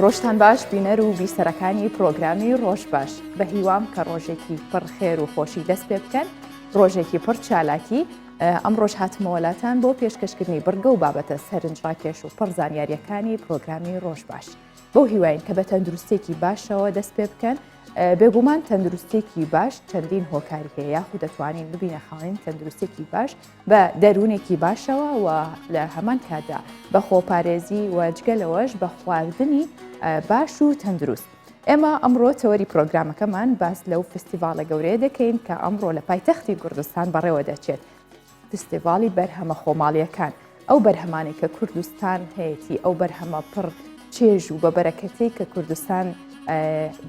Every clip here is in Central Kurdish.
ڕۆژتان باش بینەر و بیسەرەکانی پرۆگرامی ڕۆژ باش بە هیوام کە ڕۆژێکی پڕ خێر و خۆشی دەست پێ بکەن ڕۆژێکی پڕ چالاکی ئەمڕۆش هاتمەوە لاتان بۆ پێشکەشکردنی بڕگە و بابەتە سەرنجڕاکێش و پڕ زانیاریەکانی پرۆگرامی ڕۆژ باش بەو هیواین کە بە تەندروستێکی باشەوە دەست پێ بکەن بێگومان تەندروستێکی باش چەندین هۆکاری هەیە یاخود دەتوانین ببینە خاوەن تەندروستێکی باش بە دەروونێکی باشەوە و لە هەمان کاتدا بە خۆپارێزی و جگە لەوەش بە خواردنی باش و تەندروست. ئێمە ئەمڕۆ تەوەری پرۆگرامەکەمان باس لەو فستیڤاڵە گەورەیە دەکەین کە ئەمڕۆ لە پایتەختی کوردستان بەڕێوە دەچێت. فستیڤاڵی بەرهەمە خۆماڵیەکان، ئەو بەرهەمانەی کە کوردستان هەیەتی، ئەو بەرهەمە پڕ چێژ و بە بەرەکەتەی کە کوردستان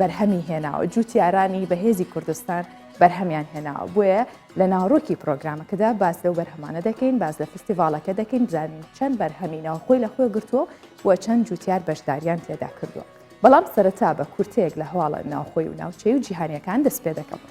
بەرهەمی هێناوە، جوتیارانی بەهێزی کوردستان بەرهەمیان هێناوە. بۆیە لە ناوەڕۆکی پرۆگرامەکەدا باس لەو بەرهەمانە دەکەین، باس لە فستیڤاڵەکە دەکەین، بزانین چەند بەرهەمی ناوخۆی لە خۆی گرتووە و چەند جوتیار بەشداریان تێدا کردووە. بەڵام سەرەتا بە کورتەیەک لە هەواڵە ناوخۆی و ناوچەی و جیهانیەکان دەست پێ دەکەم.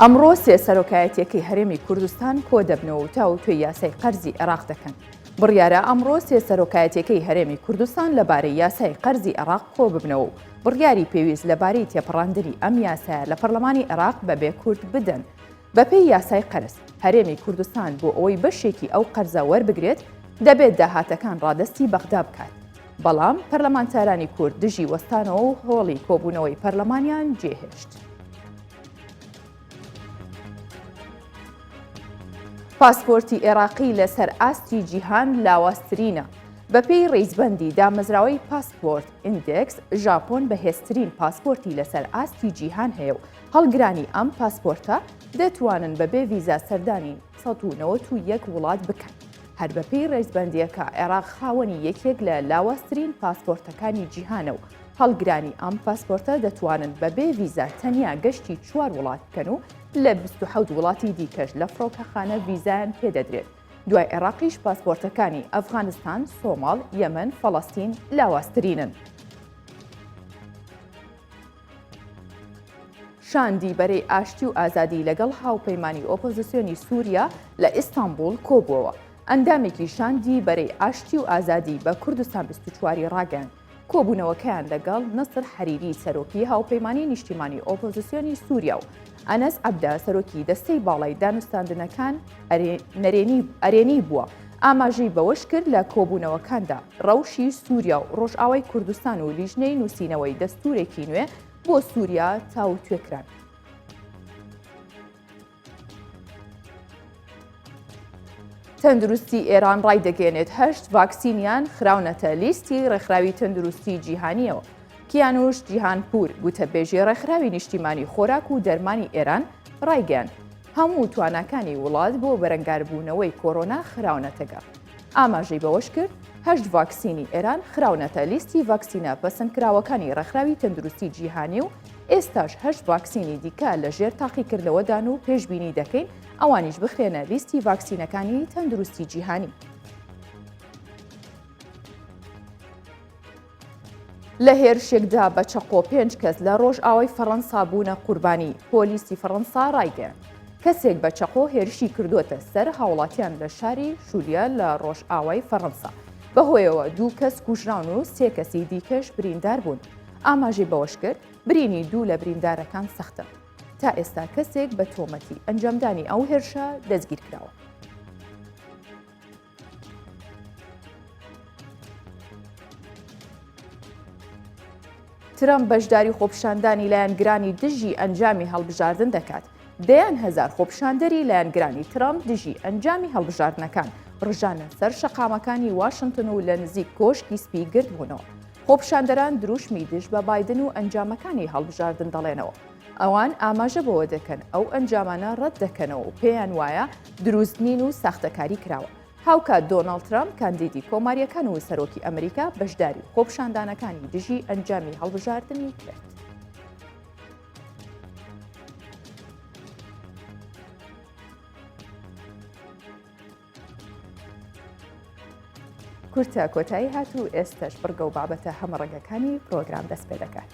ئەمڕۆ سێ سەرۆکایەتیەکەی هەرێمی کوردستان کۆدەبنەوە و تاوتوێی یاسای قەرزی عێراق دەکەن. بڕیارە ئەمڕۆ سێ سەرۆکایەتیەکەی هەرێمی کوردستان لەبارەی یاسای قەرزی عێراق کۆببنەوە و بڕیاری پێویست لەبارەی تێپەڕاندنی ئەم یاسایە لە پەرلەمانی عێراق بەبێ کورد بدەن. بەپێی یاسای قەرز، هەرێمی کوردستان بۆ ئەوەی بەشێکی ئەو قەرزە وەربگرێت، دەبێت داهاتەکان ڕادەستی بەغدا بکات. بەڵام پەرلەمانتارانی کورد دژی وەستانەوە و هۆڵی کۆبوونەوەی پەرلەمانیان جێهێشت. پاسپۆرتی عێراقی لەسەر ئاستی جیهان لاوازترینە. بەپێی ڕیزبەندی دامەزراوەی Passport Index، ژاپۆن بەهێزترین پاسپۆرتی لەسەر ئاستی جیهان هەیە و هەڵگرانی ئەم پاسپۆرتە دەتوانن بەبێ ڤیزا سەردانی 191 وڵات بکەن. هەر بەپێی ڕیزبەندییەکە عێراق خاوەنی یەکێک لە لاوازترین پاسپۆرتەکانی جیهانە و هەڵگرانی ئەم پاسپۆرتە دەتوانن بەبێ ڤیزا تەنیا گەشتی چوار وڵات بکەن و لە 27 وڵاتی دیکەش لە فڕۆکەخانە ڤیزایان پێدەدرێت. دوای عێراقیش پاسپۆرتەکانی ئەفغانستان، سۆماڵ، یەمەن، فەڵەستین لاوازترینن. شاندی بەرەی ئاشتی و ئازادی لەگەڵ هاوپەیمانی ئۆپۆزسیۆنی سووریا لە ئیستانبوڵ کۆبووەوە. ئەندامێکی شاندی بەرەی ئاشتی و ئازادی بە کوردستان 24 ی ڕاگەیاند، کۆبوونەوەکەیان لەگەڵ نەسر حەریری سەرۆکی هاوپەیمانی نیشتیمانی ئۆپۆزسیۆنی سووریا و ئەنەس عەبدە سەرۆکی دەستەی باڵای دانوستاندنەکان ئەرێنی بووە. ئاماژەی بەوەشکرد لە کۆبوونەوەکاندا ڕەوشی سووریا و ڕۆژئاوای کوردستان و لیژنەی نووسینەوەی دەستوورێکی نوێ بۆ سووریا تاوتوێ کران. تەندروستی ئێران ڕایدەگەیەنێت هەشت ڤاکسینیان خراونەتە لیستی ڕێکخراوی تەندروستی جیهانیەوە. کیانوش جیهانپور گوتەبێژی ڕێکخراوی نیشتیمانی خۆراک و دەرمانی ئێران ڕایگەیاند هەموو تواناکانی وڵات بۆ بەرەنگاربوونەوەی کۆرۆنا خراونەتەگەڕ. ئاماژەی بەوەشکرد، هەشت ڤاکسینی ئێران خراونەتە لیستی ڤاکسینە پەسەندکراوەکانی ڕێکخراوی تەندروستی جیهانی و ئێستاش هەشت ڤاکسینی دیکە لە ژێر تاقیکردنەوەدان و پێشبینی دەکەین ئەوانیش بخرێنە لیستی ڤاکسینەکانی تەندروستی جیهانی. لە هێرشێکدا بە چەقۆ پێنج کەس لە ڕۆژئاوای فەڕەنسا بوونە قوربانی، پۆلیسی فەڕەنسا ڕایگەیاند، کەسێک بە چەقۆ هێرشی کردووەتە سەر هاوڵاتیان لە شاری شولیا لە ڕۆژئاوای فەڕەنسا، بەهۆیەوە دوو کەس کوژراون و سێ کەسی دیکەش بریندار بوون. ئاماژەی بەوەشکرد، برینی دوو لە بریندارەکان سەختە. تا ئێستا کەسێک بە تۆمەتی ئەنجامدانی ئەو هێرشە دەستگیرکراوە. ترەمپ بەشداری خۆپیشاندانی لایەنگرانی دژی ئەنجامی هەڵبژاردن دەکات. دەیان هەزار خۆپیشاندەری لایەنگرانی ترەمپ دژی ئەنجامی هەڵبژاردنەکان ڕژانە سەر شەقامەکانی واشنتن و لە نزیک کۆشکی سپی گردبوونەوە. خۆپیشاندەران دروشمی دژ بە بایدن و ئەنجامەکانی هەڵبژاردن دەڵێنەوە. ئەوان ئاماژە بەوە دەکەن ئەو ئەنجامانە ڕەت دەکەنەوە و پێیان وایە دروست نین و ساختەکاری کراوە. هاوکات دۆناڵد ترەمپ کاندیدی کۆمارییەکان و سەرۆکی ئەمریکا بەشداری خۆپیشاندانەکانی دژی ئەنجامی هەڵبژاردنی کرد. کورتە کۆتایی هات و ئێستەش بڕگە و بابەتە هەمەڕەنگەکانی پرۆگرام دەست پێ دەکات.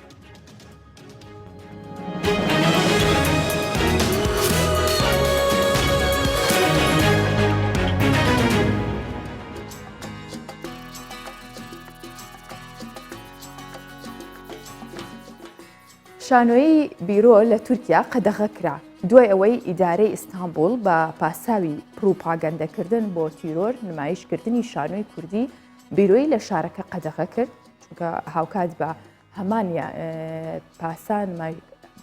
شانۆیی بیرۆ لە تورکیا قەدەغە کرا دوای ئەوەی ئیدارەی ئیستانبوڵ بە پاساوی پڕوپاگەندەکردن بۆ تیرۆر نمایشکردنی شانۆی کوردی بیرۆی لە شارەکە قەدەغە کرد چونکە هاوکات بە هەمان پاسان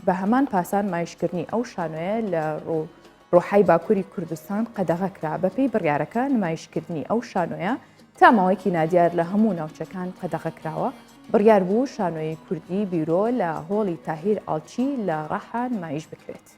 بە هەمان پاسان نمایشکردنی ئەو شانۆیە لە ڕوحای باکووری کوردستان قەدەغە کرا، بەپێی بڕیارەکە نمایشکردنی ئەو شانۆیە تا ماوەیەکی نادیار لە هەموو ناوچەکان قەدەغە کراوە، بڕیار بوو شانۆی کوردی بیرۆ لە هۆڵی تاهیر ئاڵچی لە ڕەحا نمایش بکرێت.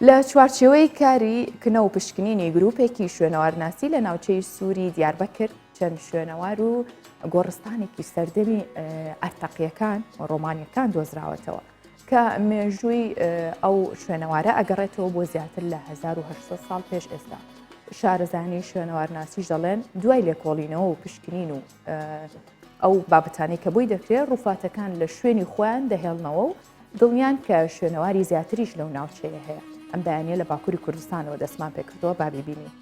لە چوارچێوەی کاری کنە و پشکنینی گروپێکی شوێنەوارناسی لە ناوچەی سووری دیاربەکر چەند شوێنەوار و گۆڕستانێکی سەردەمی ئەرتەقیەکان و ڕۆمانیەکان دۆزراوەتەوە کە مێژووی ئەو شوێنەوارە ئەگەڕێتەوە بۆ زیاتر لە 1970 ساڵ پێش ئێستا. شارەزانی شوێنەوارناسیش دەڵێن دوای لێکۆڵینەوە و پشکنین و ئەو بابەتانەی کە بۆی دەکرێت ڕووفاتەکان لە شوێنی خۆیان دەهێڵنەوە و دڵنیان کە شوێنەواری زیاتریش لەو ناوچەیە هەیە. ئەم بەیانیە لە باکووری کوردستانەوە دەستمان پێکردووە با بیبینین.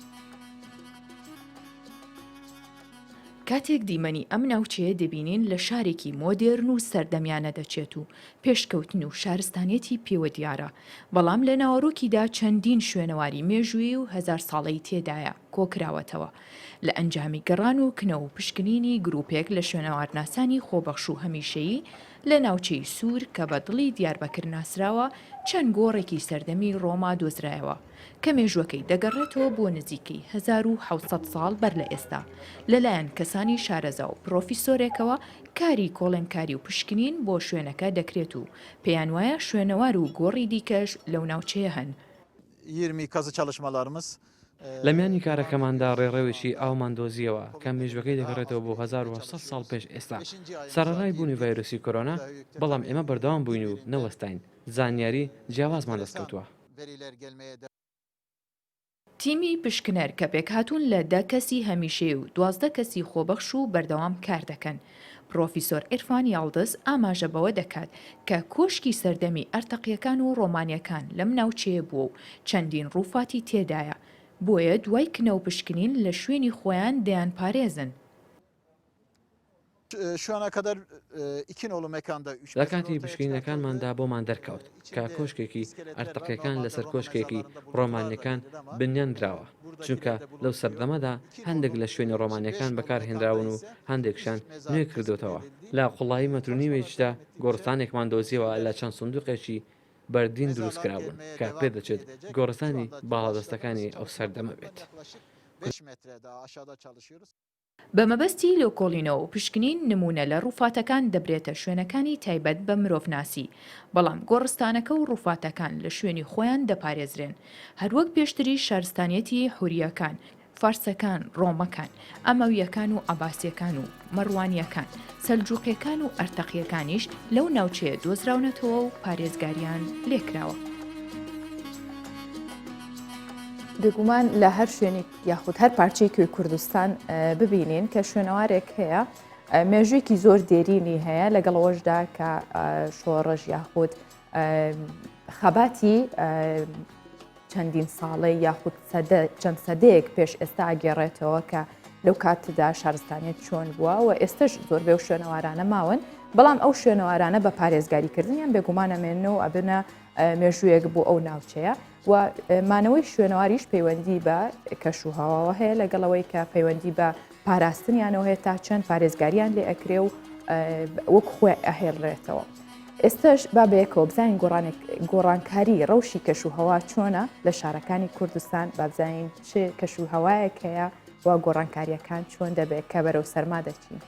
کاتێک دیمەنی ئەم ناوچەیە دەبینین لە شارێکی مۆدێرن و سەردەمیانە دەچێت و پێشکەوتن و شارستانیەتی پێوە دیارە، بەڵام لە ناوەرۆکیدا چەندین شوێنەواری مێژوویی و هەزارساڵەی تێدایە کۆکراوەتەوە. لە ئەنجامی گەڕان و کنە و پشکنینی گروپێک لە شوێنەوارناسانی خۆبەخش و هەمیشەیی لە ناوچەی سوور کە بە دڵی دیاربەکر ناسراوە، چەند گۆڕێکی سەردەمی ڕۆما دۆزرایەوە کە مێژووەکەی دەگەڕێتەوە بۆ نزیکەی 1700 ساڵ بەر لە ئێستا لەلایەن کەسانی شارەزا و پڕۆفیسۆرێکەوە کاری کۆڵێنکاری و پشکنین بۆ شوێنەکە دەکرێت و پێیانوایە شوێنەوار و گۆڕی دیکەش لەو ناوچەیە هەن. 20 kazı çalışmalarımız لە میانی کارەکەماندا ڕێڕەوێکی ئاومان دۆزییەوە کە مێژووەکەی دەگەڕێتەوە بۆ 1800 ساڵ پێش ئێستا. سەرەڕای بوونی ڤایرۆسی کۆرۆنا، بەڵام ئێمە بەردەوام بووین و نەوەستاین، زانیاری جیاوازمان دەستکەوتووە. تیمی پشکنەر کە پێکهاتوون لە دە کەسی هەمیشەیی و 12 کەسی خۆبەخش و بەردەوام کاردەکەن. پڕۆفیسۆر عیرفان یاڵدز ئاماژە بەوە دەکات کە کۆشکی سەردەمی ئەرتەقییەکان و ڕۆمانییەکان لەم ناوچەیە بووە و چەندین ڕووفاتی تێدایە، بۆیە دوای کنە و پشکنین لە شوێنی خۆیان دەیانپارێزن. لە کاتی پشکنینەکانماندا بۆمان دەرکەوت کە کۆشکێکی ئەرتەقیەکان لەسەر کۆشکێکی ڕۆمانیەکان بنیاندراوە، چونکە لەو سەردەمەدا هەندێک لە شوێنی ڕۆمانیەکان بەکارهێنراون و هەندێکشیان نوێ کردۆتەوە. لە قوڵایی مەتر و نیوێکیشدا گۆڕستانێکمان دۆزیەوە لە چەند سندوقێکی بەردین دروستکرابوون کە پێدەچێت گۆڕستانی باڵادەستەکانی ئەو سەردەمە بێت. بە مەبەستی لێکۆڵینەوە و پشکنین نموونە لە ڕووفاتەکان دەبرێتە شوێنەکانی تایبەت بە مرۆڤناسی، بەڵام گۆڕستانەکە و ڕووفاتەکان لە شوێنی خۆیان دەپارێزرێن. هەروەک پێشتریش شارستانیەتی حورییەکان، فارسەکان، ڕۆمەکان، ئەمەوییەکان و عەباسییەکان و مەڕوانییەکان، سەلجوقییەکان و ئەرتەقییەکانیش لەو ناوچەیە دۆزراونەتەوە و پارێزگاریان لێکراوە. بێگومان لە هەر شوێنێک یاخود هەر پارچەیەکی کوردستان ببینین کە شوێنەوارێک هەیە مێژوویەکی زۆر دێرینی هەیە لەگەڵەوەشدا کە شۆڕش یاخود خەباتی چەندین ساڵەی یاخود چەند سەدەیەک پێش ئێستا ئەگەڕێتەوە کە لەو کاتدا شارستانیت چۆن بووە و ئێستش زۆربەی و شوێنەوارانە ماون بەڵام ئەو شوێنەوارانە بە پارێزگاریکردنیان بێگومان ئەمێنن و ئەبنە مێژوویەک بۆ ئەو ناوچەیە و مانەوەی شوێنەواریش پەیوەندی بە کەش و هەواوە هەیە لەگەڵەوەی کە پەیوەندی بە پاراستنیانەوە هەیە تا چەند پارێزگاریان لێ ئەکرێ و وەک خۆی ئەهێڵرێتەوە. ئێستاش با بەیەکەوە بزانین گۆڕانکاری ڕەوشی کەش و هەوا چۆنە لە شارەکانی کوردستان با بزانین چ کەش و هەوایەک هەیە و گۆڕانکاریەکان چۆن دەبێت کە بەرەو سەرما دەچین.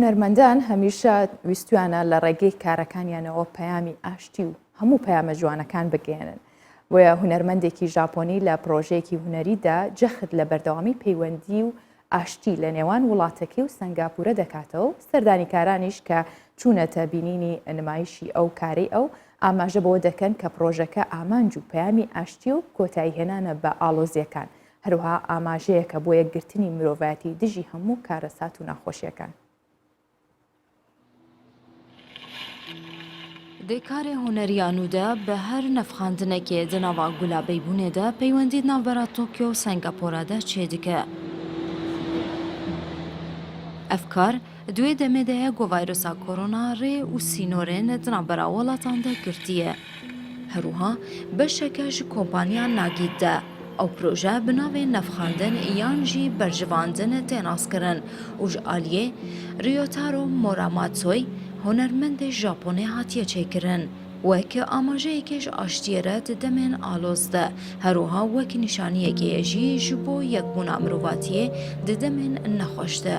هونەرمەندان هەمیشە ویستویانە لە ڕێگەی کارەکانیانەوە پەیامی ئاشتی و هەموو پەیامە جوانەکان بگەیەنن. بۆیە هونەرمەندێکی ژاپۆنی لە پرۆژەیەکی هونەریدا جەخت لە بەردەوامی پەیوەندی و ئاشتی لە نێوان وڵاتەکەی و سەنگاپورە دەکاتەوە و سەردانیکارانیش کە چوونەتە بینینی نمایشی ئەو کارەی ئەو ئاماژە بەوە دەکەن کە پرۆژەکە ئامانج و پەیامی ئاشتی و کۆتاییهێنانە بە ئاڵۆزییەکان، هەروەها ئاماژەیەکە بۆ یەکگرتنی مرۆڤایەتی دژی هەموو کارەسات و ناخۆشییەکان. Di karê huneriya nû de bi her nefxandinekê di nava gula beybûnê de peywendî di navbera Tokyo û Sengapora de çêdike. Ev kar di wê demê de ye ku vayrosa korona rê û sînorên di navbera welatan de girtiye. Her wiha beşeke ji kompaniya Nagîd de ew proje bi navê nefxandin yan jî berjivandin tê naskirin û ji aliyê Ryotaro Moramatsoy hunermendê Japonê hatiye çêkirin. Wek amajeyekê ji aştiyê re di demên aloz de, her wiha wek nîşaniyekê ye jî ji bo yekbûna mirovatiyê di demên nexweş de.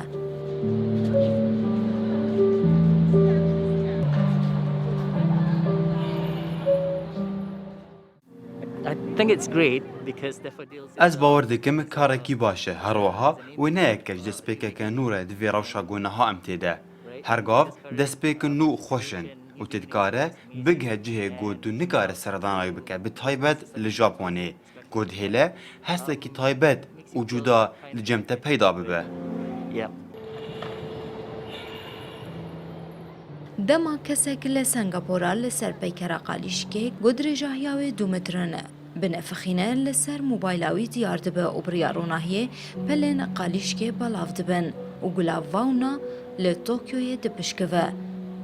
Ez bawer dikim karekî baş e, her wiha wêneyeke ji destpêkeke nû re di vê rewşa ku niha em tê de. Her gav destpêkin nû xweş in û tu dikare bigihe cihê ku tu nikare seredana wî bike bi taybet li Japonê ku dihêle hestekî taybet û cuda li cem te peyda bibe. Dema kesek li Sengapora li ser peykera qalîşikê ku dirêjahiya wê du metr in e, binefixîne li ser mobayla wî diyar dibe û bi riya ronahiyê pelên qalîşikê belav dibin û gula Vauna li Tokyoyê dipişkive.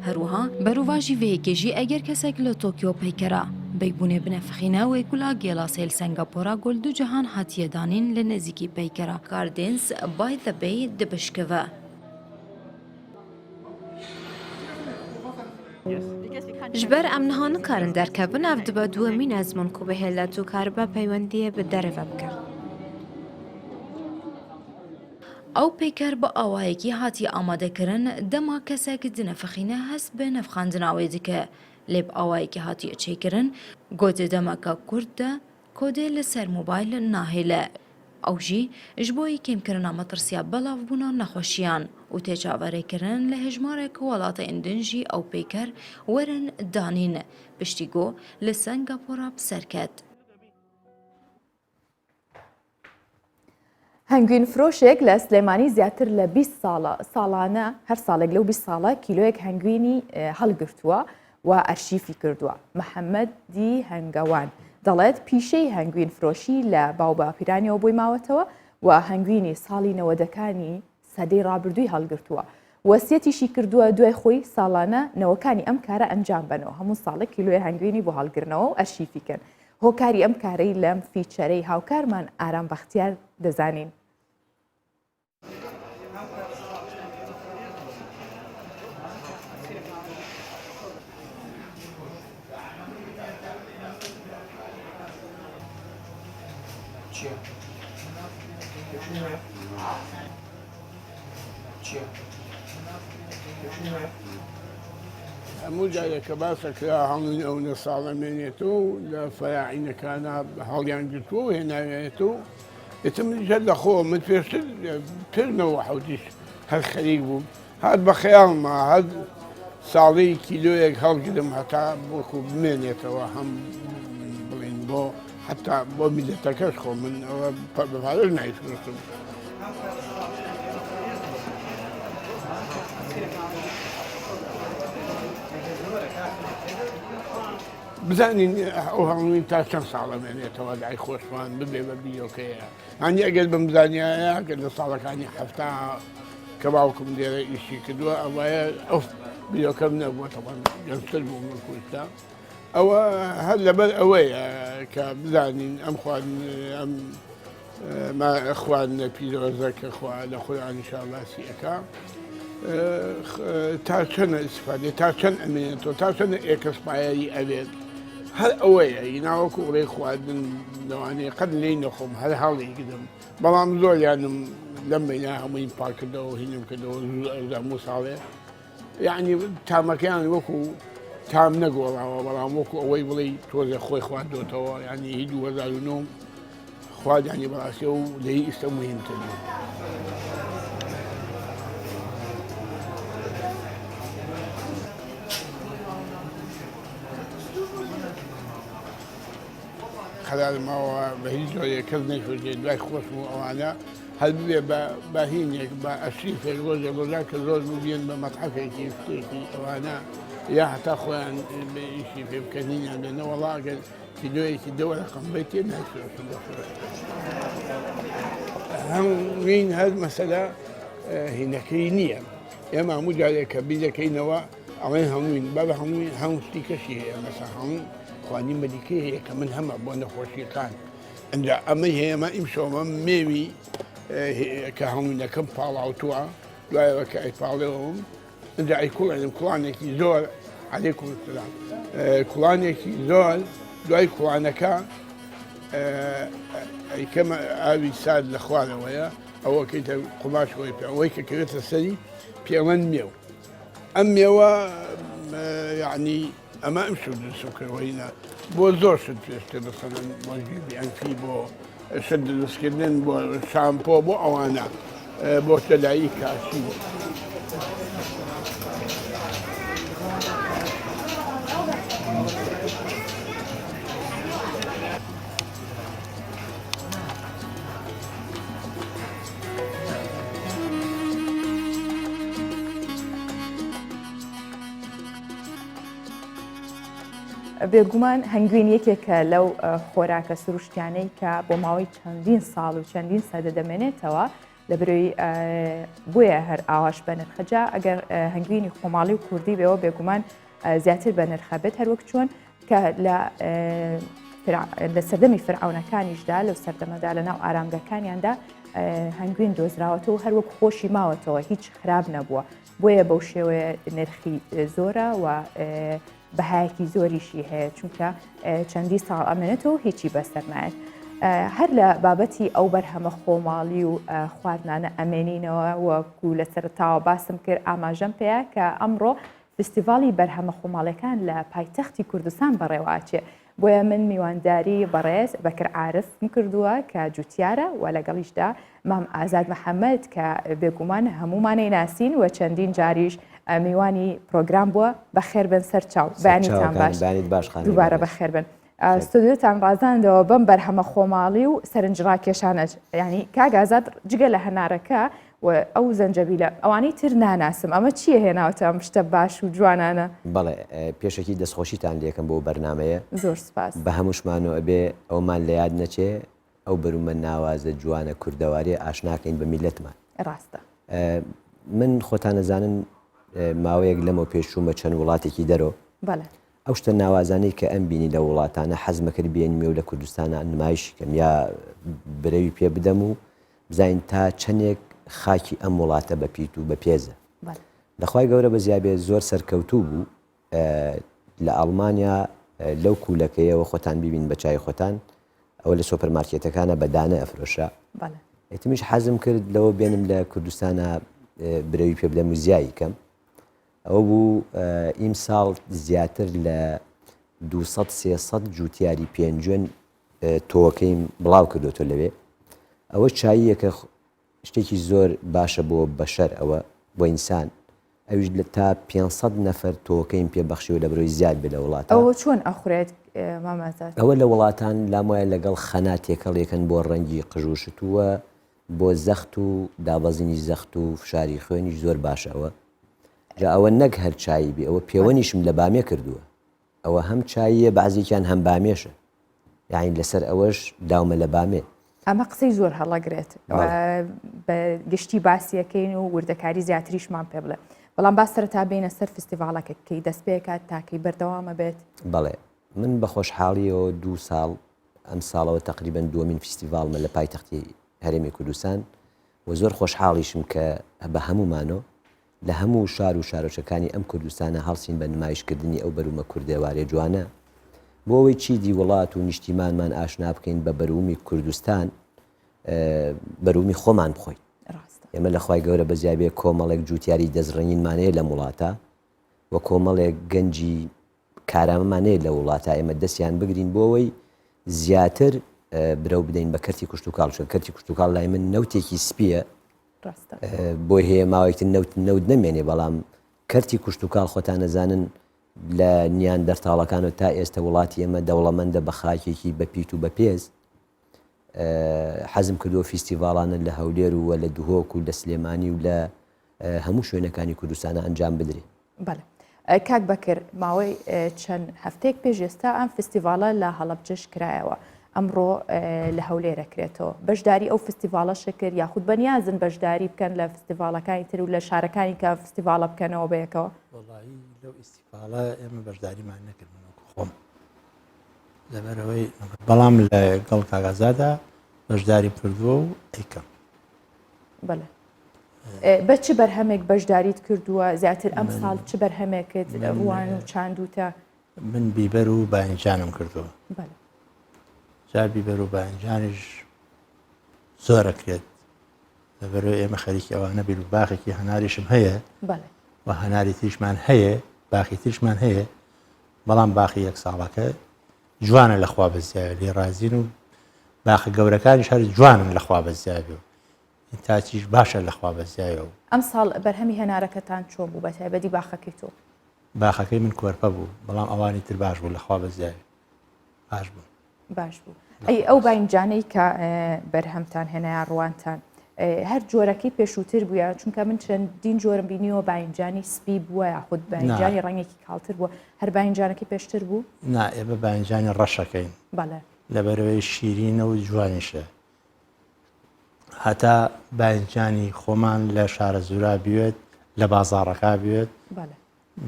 Her wiha berovajî vê yekê jî eger kesek li Tokyo peykera beybûnê binefixîne wê gula Gêlasê li Sengapora ku li du cihan hatiye danîn li nêzîkî peykera Gardens by the Bay dipişkive. Ji ber em niha nikarin derkevin ev dibe duwemîn ezmûn ku bihêle tu karibe peywendiyê bi derê ve bike. Ew pêker bi awayekî hatiye amadekirin dema kesek dinefixîne hest bi nefxandina wê dike lê bi awayekî hatiye çêkirin ku di demeke kurt de Kodê li ser mobayl nahêle. Ew jî ji bo kêmkirina metirsiya belavbûna nexweşiyan û tê çaverêkirin li hejmarek welatên din jî ew pêker werin danîn piştî ku li Sengapora bi ser ket. هەنگوینفرۆشێک لە سلێمانی زیاتر لە 20 ساڵە ساڵانە هەر ساڵێک لەو 20 ساڵە کیلۆیەک هەنگوینی هەڵگرتووە و ئەرشیفی کردووە محەممەدی هەنگەوان دەڵێت پیشەی هەنگوین فرۆشی لە باوباپیرانیەوە بۆی ماوەتەوە و هەنگوینی ساڵی نەوەدەکانی سەدەی ڕابردووی هەڵگرتووە. وەسیەتیشی کردووە دوای خۆی ساڵانە نەوەکانی ئەم کارە ئەنجام بەنەوە، هەموو ساڵێک کیلۆیە هەنگوینی بۆ هەڵگرنەوە و ئەرشیفی کەن. هۆکاری ئەم کارەی لەم feature ەی هاوکارمان ئارام بەختیار دەزانین. هەموو جارێک کە باس ئەکرا هەڵوین ئەونە ساڵ ئەمێنێتەوە و لە فەراعینەکانا هەڵیان گرتووە و هێناویانێتەوە ئیتر منیش هەر لە خۆ من پێشتر پێش نەوە حەوتیش هەر خەریک بووم هات بە خەیاڵما هەر ساڵی کیلۆیەک هەڵگرم هەتا وەکو بمێنێتەوە هەم بڵین بۆ حتا بۆ میلەتەکەش خۆ من ئەوە بە پارەش نایفرۆشم. بزانین ئەو هەڵوین تا چەند ساڵە مێنێتەوە لای خۆشمان ببێ بە بیرۆکەیە هەنی ئەگەر بمزانیایە ئەگەر لە ساڵەکانی حەفتا کە باوکم لێرە ئیشی کردووە ئەوایە ئەو بیرۆکەم نەبووە تەبعەن گەنجتر بووم وەکو ئێستا ئەوە هەر لەبەر ئەوەیە کە بزانین ئەم خواردن ئەم خواردنە پیرۆزە کە خوا لە قورئانیشا باسی ئەکا تا چەنە ئیسفادێ تا چەند ئەمێنێتەوە تا چەنە expire ی ئەبێت هەر ئەوەیە ییناوەکو ڕێ خواردن لەوانەیە قەت لێی نەخۆم هەر هەڵی گرم بەڵام زۆریانم لەم بەینا هەموویم پاکردەوە هینم کردەوە هەموو ساڵێ یعنی تامەکەیان وەکو تام نەگۆڕاوە بەڵام وەکو ئەوەی بڵێ تۆزێ خۆی خواردۆتەوە ینی هی 2009 خوادانی بەڕاستی و لەی ئیستا مهمتر بوو. قەرار ماوە بە هیچ جۆرێک کەس نەیفرۆشێ دوای خۆشم و ئەوانە هەر ببێ بە بە هینێک بە ئەشریفێک ڕۆژێک ڕۆژان کە زۆر بوو بێن بە مەتحەفێکی شتێکی ئەوانە یا هەتا خۆیان ئیشی پێ بکەن هینیان بێ نەوەڵا ئەگەر کیلۆیەکی دە وەرەقەم بەیتێ نایفرۆشم دەفرۆشم هەنگوین هەر مەسەلە هینەکەی نییە ئێمە هەموو جارێک کە بیرەکەینەوە ئەڵێن هەمووین بابە هەمووی هەموو شتی کەشی هەیە مەسە هەموو خوانی مەلیکەی هەیە کە من هەمە بۆ نەخۆشیەکان ئەجا ئەمەی هەیە مە ئیمشەوەمە مێوی کە هەمووینەکەم پاڵاوتووە دوایەوە کە ئەیپاڵێەوەم ئەجا ئەیکوڵێنم کوڵانێکی زۆر عەلەیکم سلام کوڵانێکی زۆر دوای کوڵانەکە ئەیکەمە ئاوی سارد لە خوارەوەیە ئەوەکەیتە قوماش خۆی پێ ئەوەی کە کەوێتە سەری پێڵەن مێو ئەم مێوە یعنی ئەمە ئەم شت دروستم کردوەینە بۆ زۆر شت پێشتر بەسەرن بۆ جیبی ئەنفی بۆ شت دروستکردن بۆ شامپۆ بۆ ئەوانە بۆ تەلایی کاشی. بێگومان هەنگوین یەکێکە لەو خۆراکە سروشتیانەی کە بۆ ماوەی چەندین ساڵ و چەندین سەدە دەمێنێتەوە لە برۆی بۆیە هەر ئاواش بە نرخەجا ئەگەر هەنگوینی خۆماڵی و کوردی بێەوە بێگومان زیاتر بە نرخە بێت هەروەک چۆن کە لە لە سەردەمی فرعونەکانیشدا لەو سەردەمەدا لە ناو ئارامگەکانیاندا هەنگوین دۆزراوەتەوە هەروەک خۆشی ماوەتەوە هیچ خراپ نەبووە بۆیە بەو شێوەیە نرخی زۆرە و بەهایەکی زۆریشی هەیە چونکە چەندی ساڵ ئەمێنێتەوە هیچی بەسەر نایەت. هەر لە بابەتی ئەو بەرهەمە خۆماڵی و خواردنانە ئەمێنینەوە وەکو لە سەرتاوە باسم کرد ئاماژەم پێیە کە ئەمڕۆ فستیڤاڵی بەرهەمە خۆماڵیەکان لە پایتەختی کوردستان بەڕێوەئەچێ بۆیە من میوانداری بەڕێز بەکر عارفم کردووە کە جوتیارە و لەگەڵیشدا مام ئازاد محەممەد کە بێگومان هەمومانەی ناسین و چەندین جاریش میوانی پرۆگرام بووە بەخێربن سەر چاو بەیانیتان باش دووبارە بەخێربن. ستۆدیۆتان ڕازاندەوە بەم بەرهەمە خۆماڵی و سەرنجڕاکێشانەش یعنی کاک ئازاد جگە لە هەنارەکە و ئەو زەنجەبیلە ئەوانەی تر ناناسم ئەمە چییە هێناوتە ئەم شتە باش و جوانانە؟ بەڵێ پێشەکی دەستخۆشیتان لێکەم بۆ بەرنامەیە زۆر سپاس. بە هەمووشمانەوە ئەبێ ئەوەمان لە یاد نەچێ ئەو بەرومە ناوازە جوانە کوردەواریە ئاشناکەین بە میللەتمان. ڕاستە. من خۆتانەزانن ماوەیەک لەمەو پێش چوومە چەند وڵاتێکی دەرۆ ئەو شتە ناوازانەی کە ئەم بینی لە وڵاتانە حەزمە کرد بێنمێ و لە کوردستانە نمایشی کەم یا برەوی پێ بدەم و بزانین تا چەندێک خاکی ئەم وڵاتە بە پیت و بە پێزە لەخوای گەورە بەزیابێ زۆر سەرکەوتوو بوو لە ئەڵمانیا لەو کوولەکەیەوە خۆتان بیبین بە چای خۆتان ئەوە لە سۆپەر مارکێتەکانە بە دانە ئەفرۆشرا ئیتمیش حەزم کرد لەوە بێنم لە کوردستانە برەوی پێ بدەم و زیایی کەم ئەوە بوو ئیمساڵ زیاتر لە 200 300 جوتیاری پێنجوێن تۆوەکەیم بڵاو کردوێتەوە لەوێ ئەوە چاییەکە شتێکی زۆر باشە بۆ بەشەر ئەوە بۆ ئینسان ئەویش لە تا 500 نەفەر تۆوەکەیم پێ بەخشیوە لە برۆی زیاد بێ لە وڵاتە. ئەوە چۆن ئەخورێت مام ئازاد؟ ئەوە لە وڵاتان لام وایە لەگەڵ خەنا تێکەڵ یەکەن بۆ ڕەنگی قژ و شتووە بۆ زەخت و دابەزینی زەخت و فشاری خوێنیش زۆر باشە ئەوە جا ئەوە نەک هەر چایی بێ ئەوە پێوەنیشم لە بامێ کردووە ئەوە هەم چاییە بەعزێکیان هەم بامێشە یانی لەسەر ئەوەش داومە لە بامێ. ئەمە قسەی زۆر هەڵەگرێت بە گشتی باسیەکەین و وردەکاری زیاتریشمان پێ بڵێ بەڵام با سەرەتا بینە سەر فستیڤاڵەکە کەی دەست پێکات تاکەی بەردەوامە بێت. بەڵێ من بە خۆشحاڵیەوە دوو ساڵ ئەم ساڵەوە تەقریبەن دووەمین فیستیڤاڵمە لە پایتەختی هەرێمی کوردستان و زۆر خۆشحاڵیشم کە بە هەموومانۆ لە هەموو شار و شارۆچکەکانی ئەم کوردستانە هەڵسین بە نمایش کردنی ئەو بەروومە کوردەوارێ جوانە بۆ ئەوەی چیدی وڵات و نیشتیمانمان ئاشنا بکەین بە بەروومی کوردستان بەروومی خۆمان بخۆین ئێمە لە خوای گەورە بەزیابێ کۆمەڵێک جوتیاری دەستڕەنگینمان هەیە لەم وڵاتە و کۆمەڵێک گەنجی کارامەمان هەیە لە وڵاتە ئێمە دەستیان بگرین بۆ ئەوەی زیاتر برەو بدەین بە کەرتی کشتوکاڵ چون کەرتی کشتوکاڵ لای من نەوتێکی سپیە بۆی هەیە ماوەیەکتر نەوت نەوت نەمێنێ بەڵام کەرتی کوشتتوکاڵ خۆتان نەزانن لە نیان دەرتاڵەکان و تا ئێستا وڵاتی ئێمە دەوڵەمەندە بە خاکێکی بە پیت و بە پێز حەزم کردووە فیستیڤاڵانە لە هەولێر و لە دهۆک و لە سلێمانی و لە هەموو شوێنەکانی کوردستانە ئەنجام بدرێ. بەڵێ کاک بەکر ماوەی چەند هەفتەیەک پێش ئێستا ئەم فستیڤاڵە لە هەڵەبجەش کرایەوە ئەمڕۆ لە هەولێرە کرێتەوە بەشداری ئەو فستیڤاڵە شکر یاخود بەنیازن بەشداری بکەن لە فستیڤاڵەکانی تر و لە شارەکانی کە فستیڤاڵە بکەنەوە بەیەکەوە وەڵایی لەو ئیستیفاڵە ئێمە بەشداریمان نەکرد من وەکو خۆم لەبەرەوەی بەڵام لە گەڵ کاگازادا بەشداری کردووە و ئەیکەم بەڵێ بە چ بەرهەمێک بەشداریت کردووە زیاتر ئەم ساڵ چ بەرهەمێکت ڕوان و چاندوتە؟ من بیبەر و باینجانم کردووە جا بیبەر و باینجانیش زۆرەکرێت لەبەرەوە ئێمە خەریکی ئەوانە بین و باخێکی هەناریشم هەیە و هەناری تریشمان هەیە باخی تریشمان هەیە بەڵام باخی یەک ساڵەکە جوانە لەخوا بەزیاوێ لێ ڕازین و باخە گەورەکانیش هەر جوانن لەخوا بەزیاوێ و ئینتاجیش باشە لەخوا بەزیاوێ و. ئەمساڵ بەرهەمی هەنارەکەتان چۆن بوو بەتایبەتی باخەکەی تۆ؟ باخەکەی من کۆرپە بوو بەڵام ئەوانی تر باش بوو لەخوا بەزیاوێ باش بوو. باش بوو. ئەی ئەو باینجانەی کە بەرهەمتان هێنایە ڕوانتان هەر جۆرەکەی پێشووتر بووە چونکە من چەندین جۆرم بینیوە باینجانی سپی بووە یاخود باینجانی ڕەنگێکی کاڵتر بووە هەر باینجانەکەی پێشتر بوو؟ نا ئێمە باینجانی ڕەشەکەین بەڵێ لەبەرەوەی شیرینە و جوانیشە هەتا باینجانی خۆمان لە شارەزوورا بوێت لە بازاڕەکە بوێت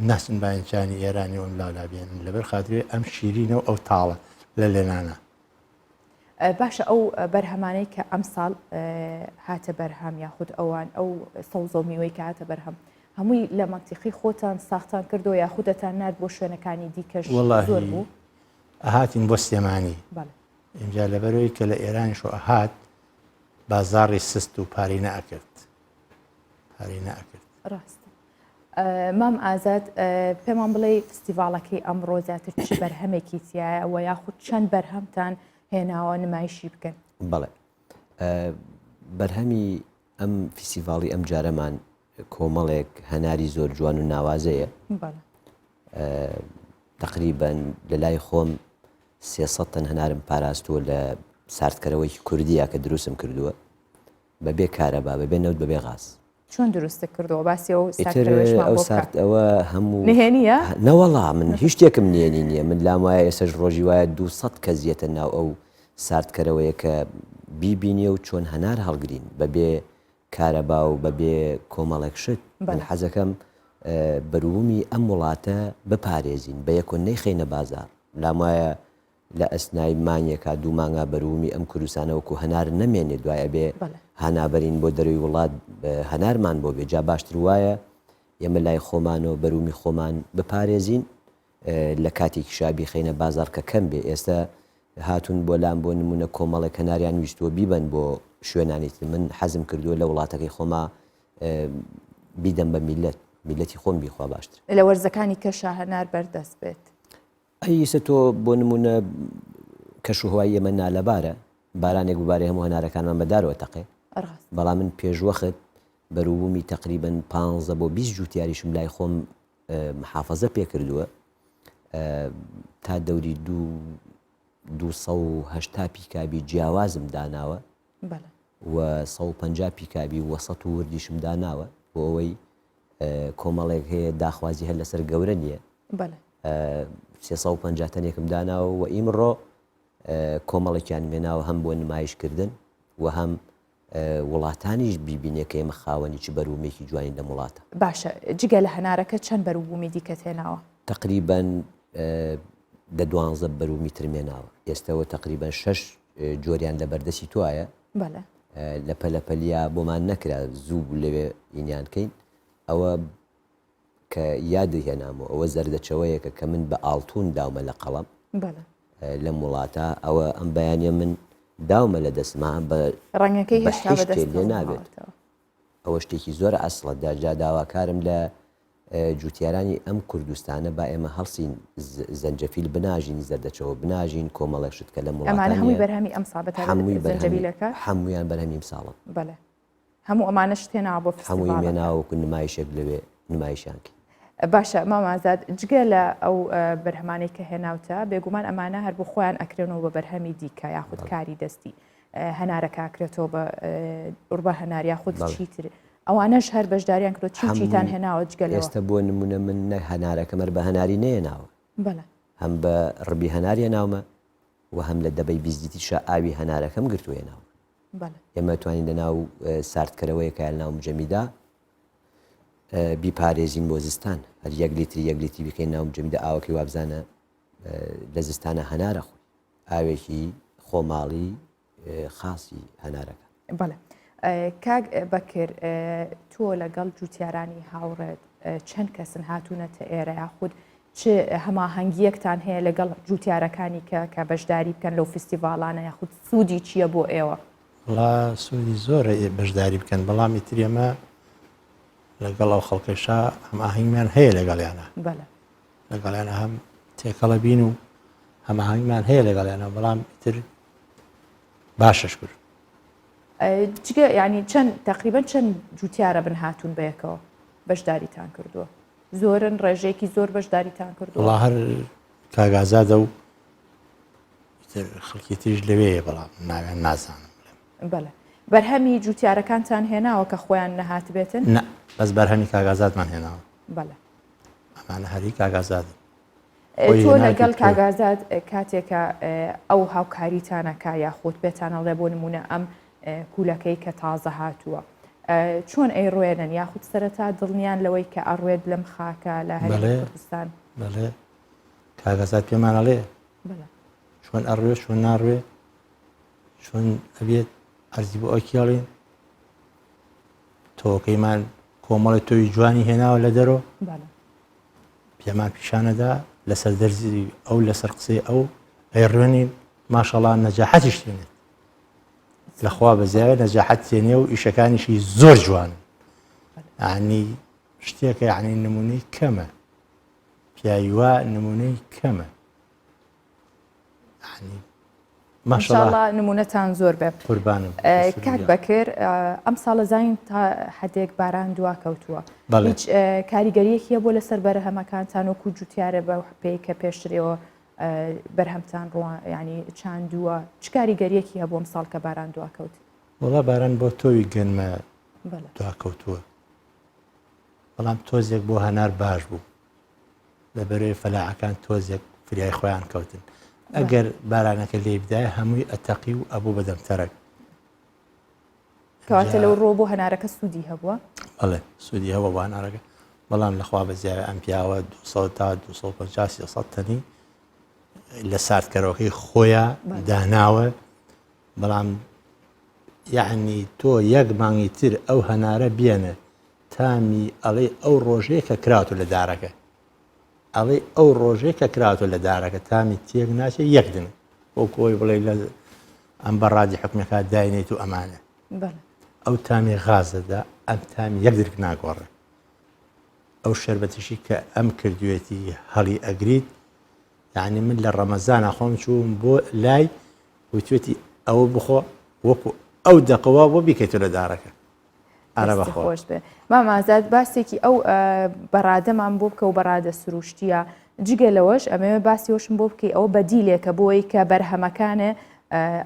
ناچن باینجانی ئێرانی ئەم لالا بێنن لەبەر خاتری ئەم شیرینە و ئەو تاڵە لە لێنانە باشە ئەو بەرهەمانەی کە ئەمساڵ هاتە بەرهەم یاخود ئەوان ئەو سەوزە و میوەی کە هاتە بەرهەم هەمووی لە مەنتیقی خۆتان ساختان کردو یاخودەتان نارد بۆ شوێنەکانی دیکەش زۆر بوو ئەهاتین بۆ سلێمانی ئینجا لەبەرەوەی کە لە ئێرانیشەوە ئەهات بازاڕی سست و پارەی نەئەکرد پارەی نەئەکرد ڕاستە مام ئازاد پێمان بڵێ فستیڤاڵەکەی ئەمڕۆ زیاتر چ بەرهەمێکی تایە و یاخود چەند بەرهەمتان هێناوە نمایشی بکەن بەڵێ بەرهەمی ئەم فیستیڤاڵی ئەم جارەمان کۆمەڵێک هەناری زۆر جوان و ناوازەیە تقریبا لە لای خۆم 300 تەن هەنارم پاراستووە لە ساردکەرەوەیکی کوردیە کە دروستم کردووە بەبێ کارەبا بەبێ نەوت بەبێ غاز. چۆن دروستت کردووە باسی ئەو ئیتر ساردکەرەوەیشمان ئەو بۆ بکە. سارد ئەوە هەموو نهێنییە؟ نەوەڵا من هیچ شتێکم نهێنی نییە من لام وایە ئێستەش ڕۆژی وایە 200 کەس یەتە ناو ئەو ساردکەرەوەیە کە بیبینێ و چۆن هەنار هەڵگرین بەبێ. کارەبا و بەبێ کۆمەڵێک شت. من حەزەکەم بەروبوومی ئەم وڵاتە بپارێزین، بە یەکۆ نەیخەینە بازاڕ. لام وایە لە ئەسنای مانگێکا دوو مانگا بەروبوومی ئەم کوردستانە وەکو هەنار نەمێنێ، دوای ئەبێ هانا بەرین بۆ دەرەوەی وڵات هەنارمان بۆ بێ. جا باشتر وایە ئێمە لای خۆمانەوە بەروبوومی خۆمان بپارێزین، لە کاتێکیشا بیخەینە بازاڕ کە کەم بێ. ئێستا هاتوون بۆ لام بۆ نموونە کۆمەڵێک هەناریان ویستووە بیبەن بۆ شوێنانی تر، من حەزم کردووە لە وڵاتەکەی خۆما بیدەم بە میللەت، میللەتی خۆم بیخوا باشترە. لە وەرزەکانی کەشا هەنار بەردەست بێت. ئەی ئیسە تۆ بۆ نموونە کەشوهەوای ئێمە نالەبارە، بارانێک ببارێ هەموو هەنارەکانمان بە دارەوە تەقێ، بەڵام من پێشوەخت بەروبوومی تەقریبەن پانزە بۆ 20 جووتیاریشم لای خۆم محافەزە پێ کردووە تا دەوری 280 پیکابی جیاوازم داناوە و 150 پیکابی وەسەت و وردیشم داناوە بۆ ئەوەی کۆمەڵێک هەیە داخوازی هەر لەسەر گەورە نییە 350 تەنێکم داناوە و ئیمڕۆ کۆمەڵێکیان مێناوە هەم بۆ نمایشکردن و هەم وڵاتانیش بیبینێ کە ئێمە خاوەنی چ بەروبوومێکی جوانین لەم وڵاتە. باشە جگە لە هەنارەکە چەند بەروبوومی دیکەت هێناوە؟ تەقریبەن دە دوانزە بەروبوومی ترم هێناوە. ئێستەوە تەقریبەن شەش جۆریان لە بەردەستی تۆایە. بەلێ. لە پەلەپەلیا بۆمان نەکرا زوو بوو لەوێ ئینیان کەین. ئەوە کە یادت هێنامەوە ئەوە زەردەچەوەیەکە کە من بە ئاڵتون داومە لە قەڵەم لەم وڵاتە ئەوە ئەم بەیانە من داومە لە دەستما بە ڕەنگەکەی هێشتا لێ نابێت ئەوە شتێکی زۆر ئەسڵە داجا داواکارم لە جوتیارانی ئەم کوردستانە با ئێمە هەڵسین زەنجەفیل بناژین زەردەچەوە بناژین کۆمەڵێک شت کە لەم وڵاتە هەمووی بەرهەمی ئەم ساڵ هەمووی بەرهەمیلەکە هەمویان بەرهەمی ئەم ساڵن بەڵێ هەموو ئەمانەشت هێناوە بۆ هەمووی فستیڤاڵەکە؟ هێناوە وەکو نمایشێک لەوێ نمایشیان کرد. باشە مام ئازاد جگە لە ئەو بەرهەمانەی کە هێناوتە بێگومان ئەمانە هەر بۆ خۆیان ئەکرێنەوە بە بەرهەمی دیکە یاخود کاری دەستی هەنارەکە ئەکرێتەوە بە ئوربە هەنار یاخود چیتر ئەوانەش هەر بەشداریان کردو چی چیتان هێناوە جگە لەوە؟ ئێستا بۆ نمونە من نە هەنارەکەم هەر بە هەناری نەهێناوە بەڵێ. هەم بە ڕبی هەنار هێناومە و هەم لە دەبەی 20 لیتریشا ئاوی هەنارەکەم گرتووە هێناومە. ئێمە توانین لە ناو ساردکەرەوەیەکە لە ناو مجەمیدا بیپارێزین بۆ زستان هەر یەک لیتری یەک لیتری بکەین ناو مجەمیدا ئاوەکەی وابزانە لە زستانە هەنارە خۆی ئاوێکی خۆماڵی خاصی هەنارەکە بەڵێ کاک بەکر تۆ لەگەڵ جوتیارانی هاوڕێت چەند کەسن هاتوونەتە ئێرە یاخود چ هەماهەنگییەکتان هەیە لەگەڵ جووتیارەکانی کە کە بەشداری بکەن لەو فیستیڤاڵانە یاخود سوودی چییە بۆ ئێوە؟ وەڵا سوودی زۆرە بەشداری بکەن بەڵام ئیتر ئێمە لەگەڵ ئەو خەڵکەشا هەماهەنگمان هەیە لەگەڵیانە بەڵێ لەگەڵیانە هەم تێکەڵە بین و هەماهەنگمان هەیە لەگەڵیانە بەڵام ئیتر باشە شکر جگە ینی چەند تقریبا چەند جوتیارە بن هاتوون بەیەکەوە بەشداریتان کردووە زۆرن ڕێژەیەکی زۆر بەشداریتان کردووە؟ وەڵا هەر کاک ئازادە و ئیتر خەڵکی تریش لەوێیە بەڵام ناویان نازانم بڵێم. بەڵێ بەرهەمی جوتیارەکانتان هێناوە کە خۆیان نەهاتبێتن؟ نا بەس بەرهەمی کاک ئازادمان هێناوە. بەڵێ. ئەمانە هەری کاک ئازادن. تۆ لەگەڵ کاک ئازاد کاتێکە ئەو هاوکاریتانەکە یاخود پێتانەڵێ بۆ نمونە ئەم کولەکەی کە تازە هاتووە چۆن ئەیڕوێنن یاخود سەرەتا دڵنیان لەوەی کە ئەڕوێت لەم خاکە لە هەرێمی کوردستان؟ بەڵێ کاک ئازاد پێمان ئەڵێ چۆن ئەڕوێ چۆن ناڕوێ چۆن ئەبێت ئەرزی بۆ ئەکێڵین تۆکەیمان کۆمەڵی تۆی جوانی هێناوە لە دەرۆ پێمان پیشانەدا لەسەر دەرزی ئەو لەسەر قسەی ئەو ئەیڕوێنین ماشەڵا نەجاحەتیش تێنێت لەخوا بەزیاوێ نەجاحەت تێنێ و ئیشەکانیشی زۆر جوانن ینی شتێکە یعنی نمونەی کەمە پیاوی وا نمونەی کەمە ماشەڵا نمونەتان زۆر بێ قوربانم کاک بەکر ئەم ساڵە زانین تا حدێک باران دوا کەوتووە هیچ کاریگەریەکی بۆ لەسەر بەرهەمەکانتان وەکو جوتیارە بە پێی کە پێشترەوە بەرهەمتان ڕوان ینی چاندووە چ کاریگەریەکی هەبوو ئەم ساڵ کە باران دوا کەوت وڵا باران بۆ تۆوی گەنمە دوا کەوتووە بەڵام تۆزێک بۆ هەنار باش بوو لەبەرەی فەلاعەکان تۆزێک فریای خۆیان کەوتن ئەگەر بارانەکە لێ بدایە هەمووی ئەتەقی و ئەبوو بەدەم تەرەک. کەواتە لەو ڕۆ بۆ هەنارەکە سوودی هەبووە؟ بەڵێ سوودی هەبووە بۆ هەنارەکە بەڵام لەخوا بەزیاوێ ئەم پیاوە 200 تا 250 300 تەنی لە ساردکەرەوەکەی خۆیان داناوە بەڵام یعنی تۆ یەک مانگی تر ئەو هەنارە بێنە تامی ئەڵێ ئەو ڕۆژەیە کە کراتۆ لە دارەکە ئەڵێ ئەو ڕۆژەی کە کراتۆ لە دارەکە تامی تێک ناچێت یەک دن بۆ کۆی بڵێ لە ئەم بەڕادی حکومەکە داینێت و ئەمانە ئەو تامی غازەدا ئەم تامی یەک درک ناگۆڕێ ئەو شەربەتیشی کە ئەم کردوێتی هەڵی ئەگریت یعنی من لە ڕەمەزانە خۆم چووم بۆ لای وتوێتی ئەوە بخۆ وەکو ئەو دەقەوە بۆ بیکەیتۆ لە دارەکە ئارە بەخوا. خۆش بێ مام ئازاد باسێکی ئەو بەڕادەمان بۆ بکە و بەڕادە سروشتیە جگە لەوەش ئەمەوێ باسی وەشم بۆ بکەی ئەوە بەدیلێکە بۆی کە بەرهەمەکانێ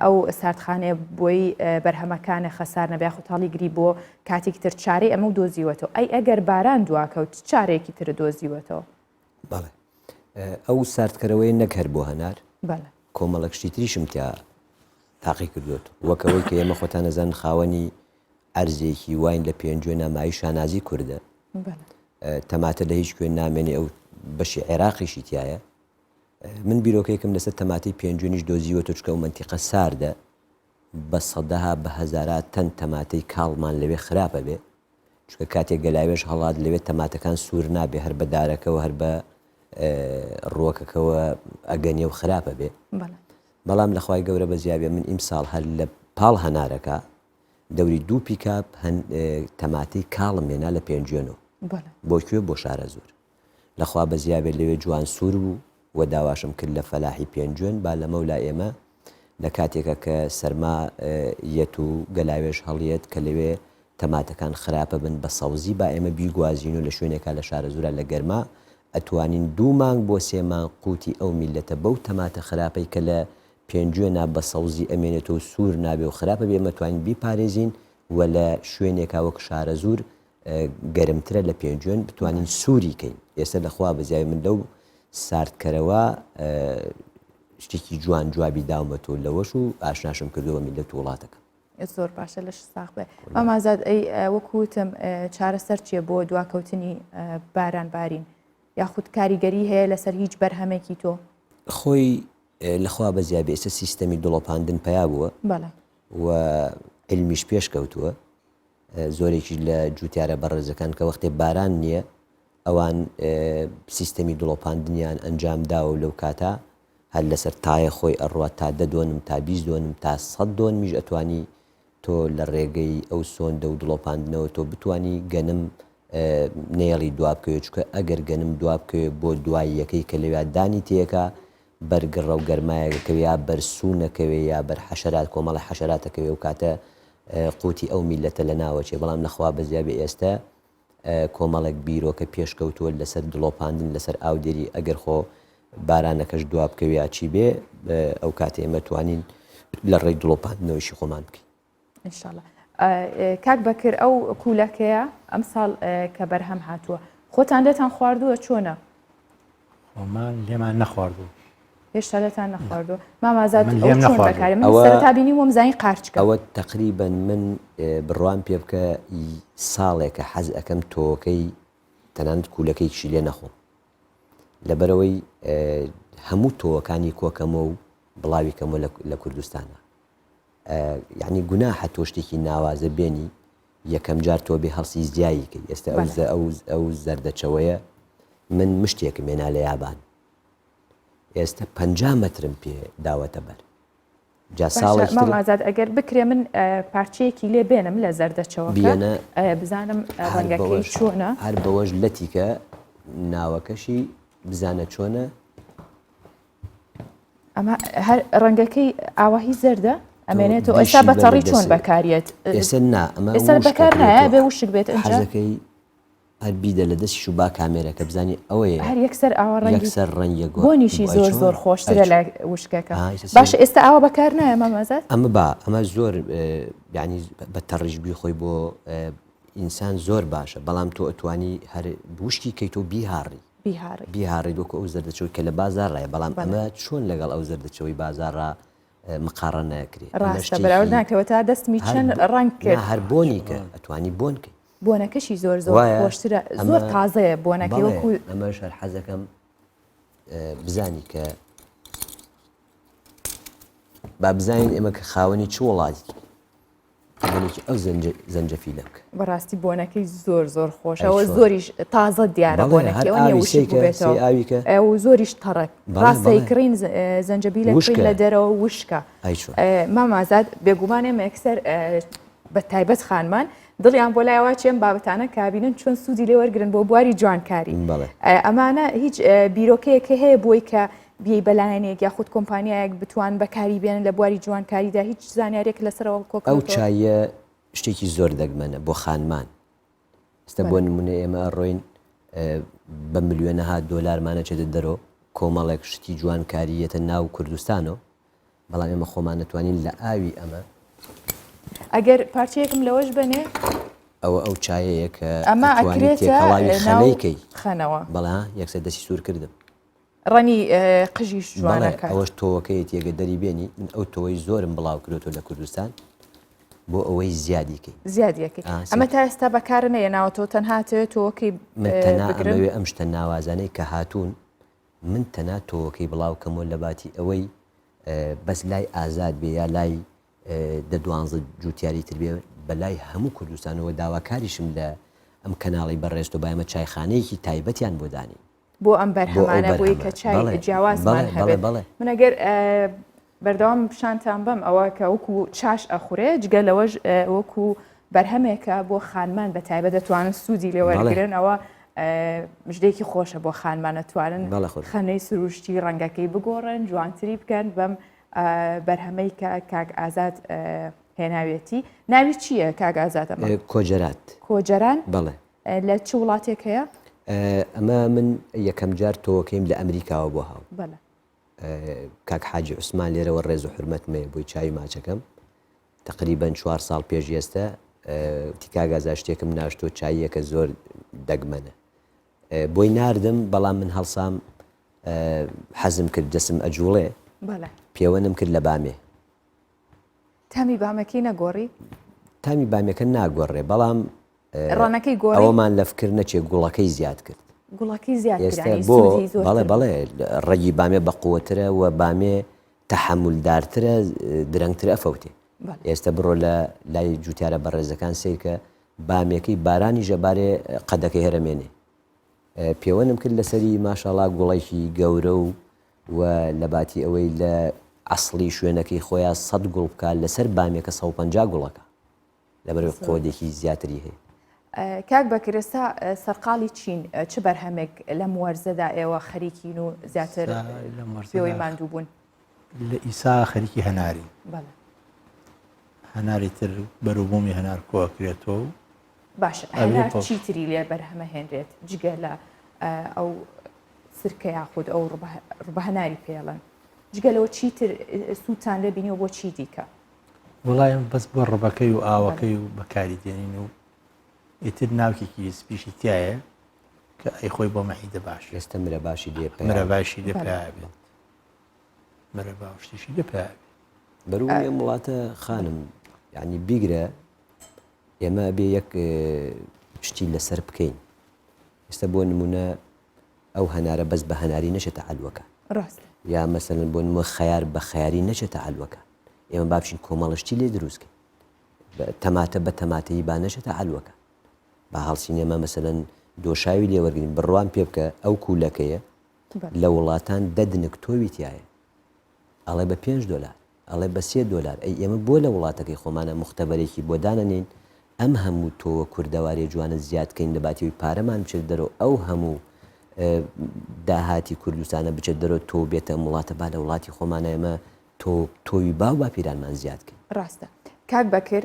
ئەو ساردخانەیە بۆی بەرهەمەکانە خەسار نەبێ خۆ تاڵیگری بۆ کاتێکی تر چارەی ئەمە و دۆزیوەتەوە ئەی ئەگەر باران دواکەوت چارێکی تر دۆزیوەتەوە بەڵێ ئەو ساردکەرەوەی نەک هەر بۆ هەنار کۆمەڵێک شتی تریشم تیا تاقی کردووەتەوە وەک ئەوەی کە ئێمە خۆتان ئەزانن خاوەنی ئەرزێکی واین لە پێنجوێنا مایەی شانازی کوردە تەماتە لە هیچ کوێ نامێنێ ئەو بەشی عێراقیشی تایە من بیرۆکەیەکم لەسەر تەماتەی پێنجوێنیش دۆزیوەتەوە چکە ئەو مەنتیقە ساردە بە سەدەها بە هەزارات تەن تەماتەی کاڵمان لەوێ خراپە بێ چونکە کاتێک گەلاوێژ هەڵات لەوێ تەماتەکان سوور نابێ هەر بە دارەکەوە هەر بە ڕووەکەکەوە ئەگەنێ و خراپە بێ بەڵام لە خوای گەورە بەزیابێ من ئیمساڵ هەر لە پاڵ هەنارەکە دەوری دوو پیکاپ تەماتەی کاڵم هێنا لە پێنجوێنەوە بۆ کوێ بۆ شارەزوور لەخوا بەزیابێ لەوێ جوان سوور بوو و داواشم کرد لە فەلاحی پێنجوێن با لەمەولا ئێمە لە کاتێکا کە سەرما یەت و گەلاوێژ هەڵیەت کە لەوێ تەماتەکان خراپە بن بە سەوزی با ئێمە بیگوازین و لە شوێنێکا لە شارەزوورا لە گەرما ئەتوانین دوو مانگ بۆ سێ مانگ قوتی ئەو میللەتە بەو تەماتە خراپەی کە لە پێنجوێنا بە سەوزی ئەمێنێتەوە و سوور نابێ و خراپە بێ ئێمە توانین بیپارێزین و لە شوێنێکا وەک شارەزوور گەرمترە لە پێنجوێن بتوانین سووری کەین ئێستا لە خوا بەزیاوی من لەو ساردکەرەوە شتێکی جوان جوابی داومەتەوە لەوەش و ئاشناشم کردەوە میلەت و وڵاتەکە زۆر باشە لەش ساغ بێ مامازاد ئەی وەکوتم چارەسەر چیە بۆ دواکەوتنی باران بارین یاخود کاریگەری هەیە لەسەر هیچ بەرهەمێکی تۆ خۆی لەخوا بەزیابێ ئێستا سیستەمی دڵۆپاندن پیا بووە و علمیش پێش کەوتووە زۆرێکیش لە جوتیارە بەڕێزەکان کە وەختێ باران نییە ئەوان سیستەمی دڵۆپاندنیان ئەنجام داوە و لەو کاتە هەر لەسەر تایە خۆی ئەڕوا تا دە دۆنم تا 20 دۆنم تا سەد دۆنمیش ئەتوانی تۆ لە ڕێگەی ئەو سۆندە و دڵۆپاندنەوە تۆ بتانی گەنم نێڵی دوابکەوێت چکە ئەگەر گەنم دوابکەوێت بۆ دواییەکەی کە لەویا دانی تێکا بەر گڕە و گەرمایەک ئەکەوێ یا بەر سوون ئەکەوێ یا بەر حەشەرات کۆمەڵە حەشەرات ئەکەوێ ئەو کاتە قوتی ئەو میللەتە لە ناوەچێ بەڵام لە خوا بەزیابێ ئێستە کۆمەڵێک بیرۆکە پێشکەوتووە لەسەر دڵۆپاندن لەسەر ئاودێری ئەگەر خۆ بارانەکەش دوا بکەوێ یا چی بێ ئەو کاتێ ئێمە توانین لە ڕێی دڵۆپاندنەوەیشی خۆمان بکەین. انشالله کاک بەکر ئەو کوولەکەیە ئەمساڵ کە بەرهەم هاتووە خۆتان لێتان خواردووە چۆنە؟ خۆمان لێمان نەخواردوو هێشتا لێتان نەخواردووە مامازاد لێم نەخواردووە من سەرەتا بینیم وم زانی قارچکە ئەوە تقریبا من بڕوام پێ بکە ساڵێکە حەز ئەەکەم تۆکەی تەنانەت کوولەکەیکشی لێ نەخۆم لەبەرەوەی هەموو تۆوەکانی کۆکەمەوە و بڵاوی کەمەوە لە کوردستانە یەعنی گوناحە تۆ شتێکی ناوازە بێنی یەکەم جار تۆ بێ هەڵسی زیایی کەی ئێستا ئەو ئەو ئەو زەردەچەوەیە من مشتێکم هێنا لە یابان ئێستا پ مەترم پێ داوەتە بەر جا ساڵێک مام ئازاد ئەگەر بکرێ من پارچەیەکی لێ بێنم لە زەردەچەوە بیەنە بزانم ڕەنگەکەی چۆنە هەر بەوەش لەتیکە ناوەکەشی بزانە چۆنە ئەمە هەر ڕەنگەکەی ئاواهی زەردە ئەمێنێتەوە ئێستا بە تەڕی چۆن بەکاریەت ئێستا نا ئەمە ئێستا بەکار نایە بێ وشک بێت حەزەکەی هەر بیدە لە دەستیش و با کامێرەکە بزانی ئەوەیە هەر یەکسەر ئاوا ڕەنگی یەکسەر ڕەنگە گۆ بۆنیشی زۆر زۆر خۆشترە لە وشکەکە باشە ئێستا ئاوا بەکار نایە مامازاد ئەمە با ئەمە زۆر یعنی بە تەڕیش بی خۆی بۆ ئینسان زۆر باشە بەڵام تۆ ئەتوانی هەر وشکی کەیت و بیهاڕی بیهاڕی بیهاڕیت وەکو ئەو زەردەچەوەی کە لە بازاڕایە بەڵام ئەمە چۆن لەگەڵ ئەو زەردەچەوەی بازاڕا. مقاڕە ناکرێ. ڕاستە بەراورد ناکرێ تا دەستمی چەند ڕەنگ کرد. هەر بۆنی کە ئەتوانی بۆن کەی. بۆنەکەشی زۆر زۆر خۆشترە زۆر تازەیە بۆنەکەی وەکو ئەمەش هەر حەزەکەم بزانی کە با بزانین ئێمە کە خاوەنی چ وڵاتێکی بۆنێکی ئەو زەنجەفیلە بکە. بەڕاستی بۆنەکەی زۆر زۆر خۆشەوە زۆریش تازە دیارە بۆنەکەی ئەوە وشک بێتەوە ئەو زۆریش تەڕک ڕاستەی کڕین زەنجەبیلە کڕین لە دەرەوە وشکە مام ئازاد بێگومان ئێمە یەکسەر بە تایبەت خانمان دڵیان بۆ لایەوە چێم بابەتانە کابینن چۆن سوودی لێ وەرگن بۆ بواری جوانکاری ئەمانە هیچ بیرۆکەیەک هەیە بۆی کە بیەی بە لایەنێک یاخود کۆمپانیایەک بتوان بەکاری بێنن لە بواری جوانکاریدا هیچ زانیاریەک لەسەرەوە کۆ ئەو چایە شتێکی زۆر دەگمەنە بۆ خانمان ئێستا بۆ نمونە ئێمە ئەڕۆین بە ملیۆنەها دۆلارمانە چێتە دەرۆ کۆمەڵێک شتی جوانکاریەتە ناو کوردستانەوە بەڵام ئێمە خۆمان نەتوانین لە ئاوی ئەمە ئەگەر پارچەیەکم لەوەش بنێ ئەوە ئەو چایەیە کە ئەمە ئەکرێتە خەنەی خەنەوە بەڵا یەکسەر دەستی سوور کردم ڕەنی قژیش جوان بەڵێ ئەکات. ئەوەش تۆوەکەیەتی ئەگەر دەری بێنی من ئەو تۆوەی زۆرم بڵاو کرۆتەوە لە کوردستان بۆ ئەوەی زیادی کەی. زیادی ئەکەی ئا ئەمە تا ئێستا بەکارە نەیەناوەتەوە تەنها ئەتەوێت تۆوەکەی من تەنها بگرن؟ ئەمەوێ ئەم شتە ناوازانەی کە هاتوون من تەنها تۆوەکەی بڵاو کەمەوە لەباتی ئەوەی بەس لای ئازاد بێ یا لای دە دوانزە جوتیاری تر بێ بەلای هەموو کوردستانەوە داواکاریشم لە ئەم کەناڵی بەڕێز تۆ با ئێمە چایخانەیەکی تایبەتیان بۆ دانێین. بۆ ئەم بەرهەمانە بۆی کە چای جیاوازمان هەبێت من ئەگەر بەردەوام پیشانتان بەم ئەوە کە وەکو چاش ئەخورێ جگە لەوەش وەکو بەرهەمێکە بۆ خانمان بە تایبەت دەتوانن سوودی لێوەرگرن ئەوە مژدەیەکی خۆشە بۆ خانمان ئەتوانن خەنەی سروشتی ڕەنگەکەی بگۆڕن جوانتری بکەن بەم بەرهەمەی کە کاک ئازاد هێناوێتی ناوی چییە کاک ئازاد ئەمە؟ کۆجەرات کۆجەران بەڵێ لە چ وڵاتێک هەیە؟ ئەمە من یەکەم جار تۆوەکەیم لە ئەمریکاوە بۆ هاو. کاک حاجی عوسمان لێرەوە ڕێز و حورمەتم هەیە بۆی چاوی ماچەکەم تقریبا چوار ساڵ پێش ئێستا وتی کاک ئازاد شتێکم ناشتۆ چاییەکە زۆر دەگمەنە بۆی ناردم بەڵام من هەڵسام حەزم کرد دەسم ئەجوڵێ پێوەنم کرد لە بامێ تامی بامەکەی نەگۆڕی؟ تامی بامیەکە ناگۆڕێ بەڵام ڕەنەکەی گۆڕی؟ ئەوەمان لە فکر نەچێ گوڵەکەی زیاد کرد. گوڵەکەی زیاد کرد ئێستا یانی بۆ سوودی زۆرتر بەڵێ بوو. بەڵێ ڕەگی بامێ بەقوەترە و بامێ تەحەمولدارترە درەنگتر ئەفەوتێ. بەڵێ. ئێستا بڕۆ لە لای جوتیارە بەڕێزەکان سەیرکە بامێکەی بارانیش ئەبارێ قەدەکەی هەر ئەمێنێ. پێوەنم کرد لەسەری ماشاڵا گوڵێکی گەورە و و لەباتی ئەوەی لە عەسڵی شوێنەکەی خۆیا سەد گوڵ بکا لەسەر بامیەکە 150 گوڵەکە لەبەرەوەی قۆدێکی زیاتری هەیە. کاک بەکر ئێستا سەرقاڵی چین چ بەرهەمێک لەم وەرزەدا ئێوە خەریکین و زیاتر پێوەی ماندوو بوون؟ لە ئیسا خەریکی هەنارین. هەناری تر بەروبوومی هەنار کۆئەکرێتەوە و باشە هەنار چیتری لێ بەرهەمەهێنرێت جگە لە ئەو سرکە یاخود ئەو ڕبە هەناری پێڵن جگە لەوە چیتر سوودتان لێ بینیوە بۆ چی دیکە؟ وڵای ئەم بەس بۆ ڕبەکەی و ئاوەکەی و بەکاری دێنین و ئیتر ناوکێکی سپیشی تایە کە ئەی خۆی بۆ مەعیدە باش ئێستا مرەباشی لێ مرەباشی لێ پیا بێت مرەبا و شتیشی لێ پیا بێت بەروبوومی ئەم وڵاتە خانم یعنی بیگرە ئێمە ئەبێ یەک شتی لەسەر بکەین ئێستا بۆ نمونە ئەو هەنارە بەس بە هەناری نەچێتە عەلوەکە ڕاستە یا مەسەلەن بۆ نمونە خەیار بە خەیاری نەچێتە عەلوەکە ئێمە با بچین کۆمەڵە شتی لێ دروست کەین تەماتە بە تەماتەیی با نەچێتە عەلوەکە با هەڵسین ئێمە مەسەلەن دۆشاوی لێ وەرگین بڕوام پێ بکە ئەو کوولەکەیە لە وڵاتان دە دنک تۆوی تایە ئەڵێ بە پێنج دۆلار، ئەڵێ بە سێ دۆلار، ئەی ئێمە بۆ لە وڵاتەکەی خۆمانا موختەبەرێکی بۆ دانەنێین ئەم هەموو تۆوە کوردەواریە جوانە زیاد کەین لە باتی ئەوەی پارەمان بچێتە دەرەوە ئەو هەموو داهاتی کوردستانە بچێت دەرەوە تۆو بێتە ئەم وڵاتە با لە وڵاتی خۆمانا ئێمە تۆ تۆوی باو باپیرانمان زیاد کەین. ڕاستە کاک بەکر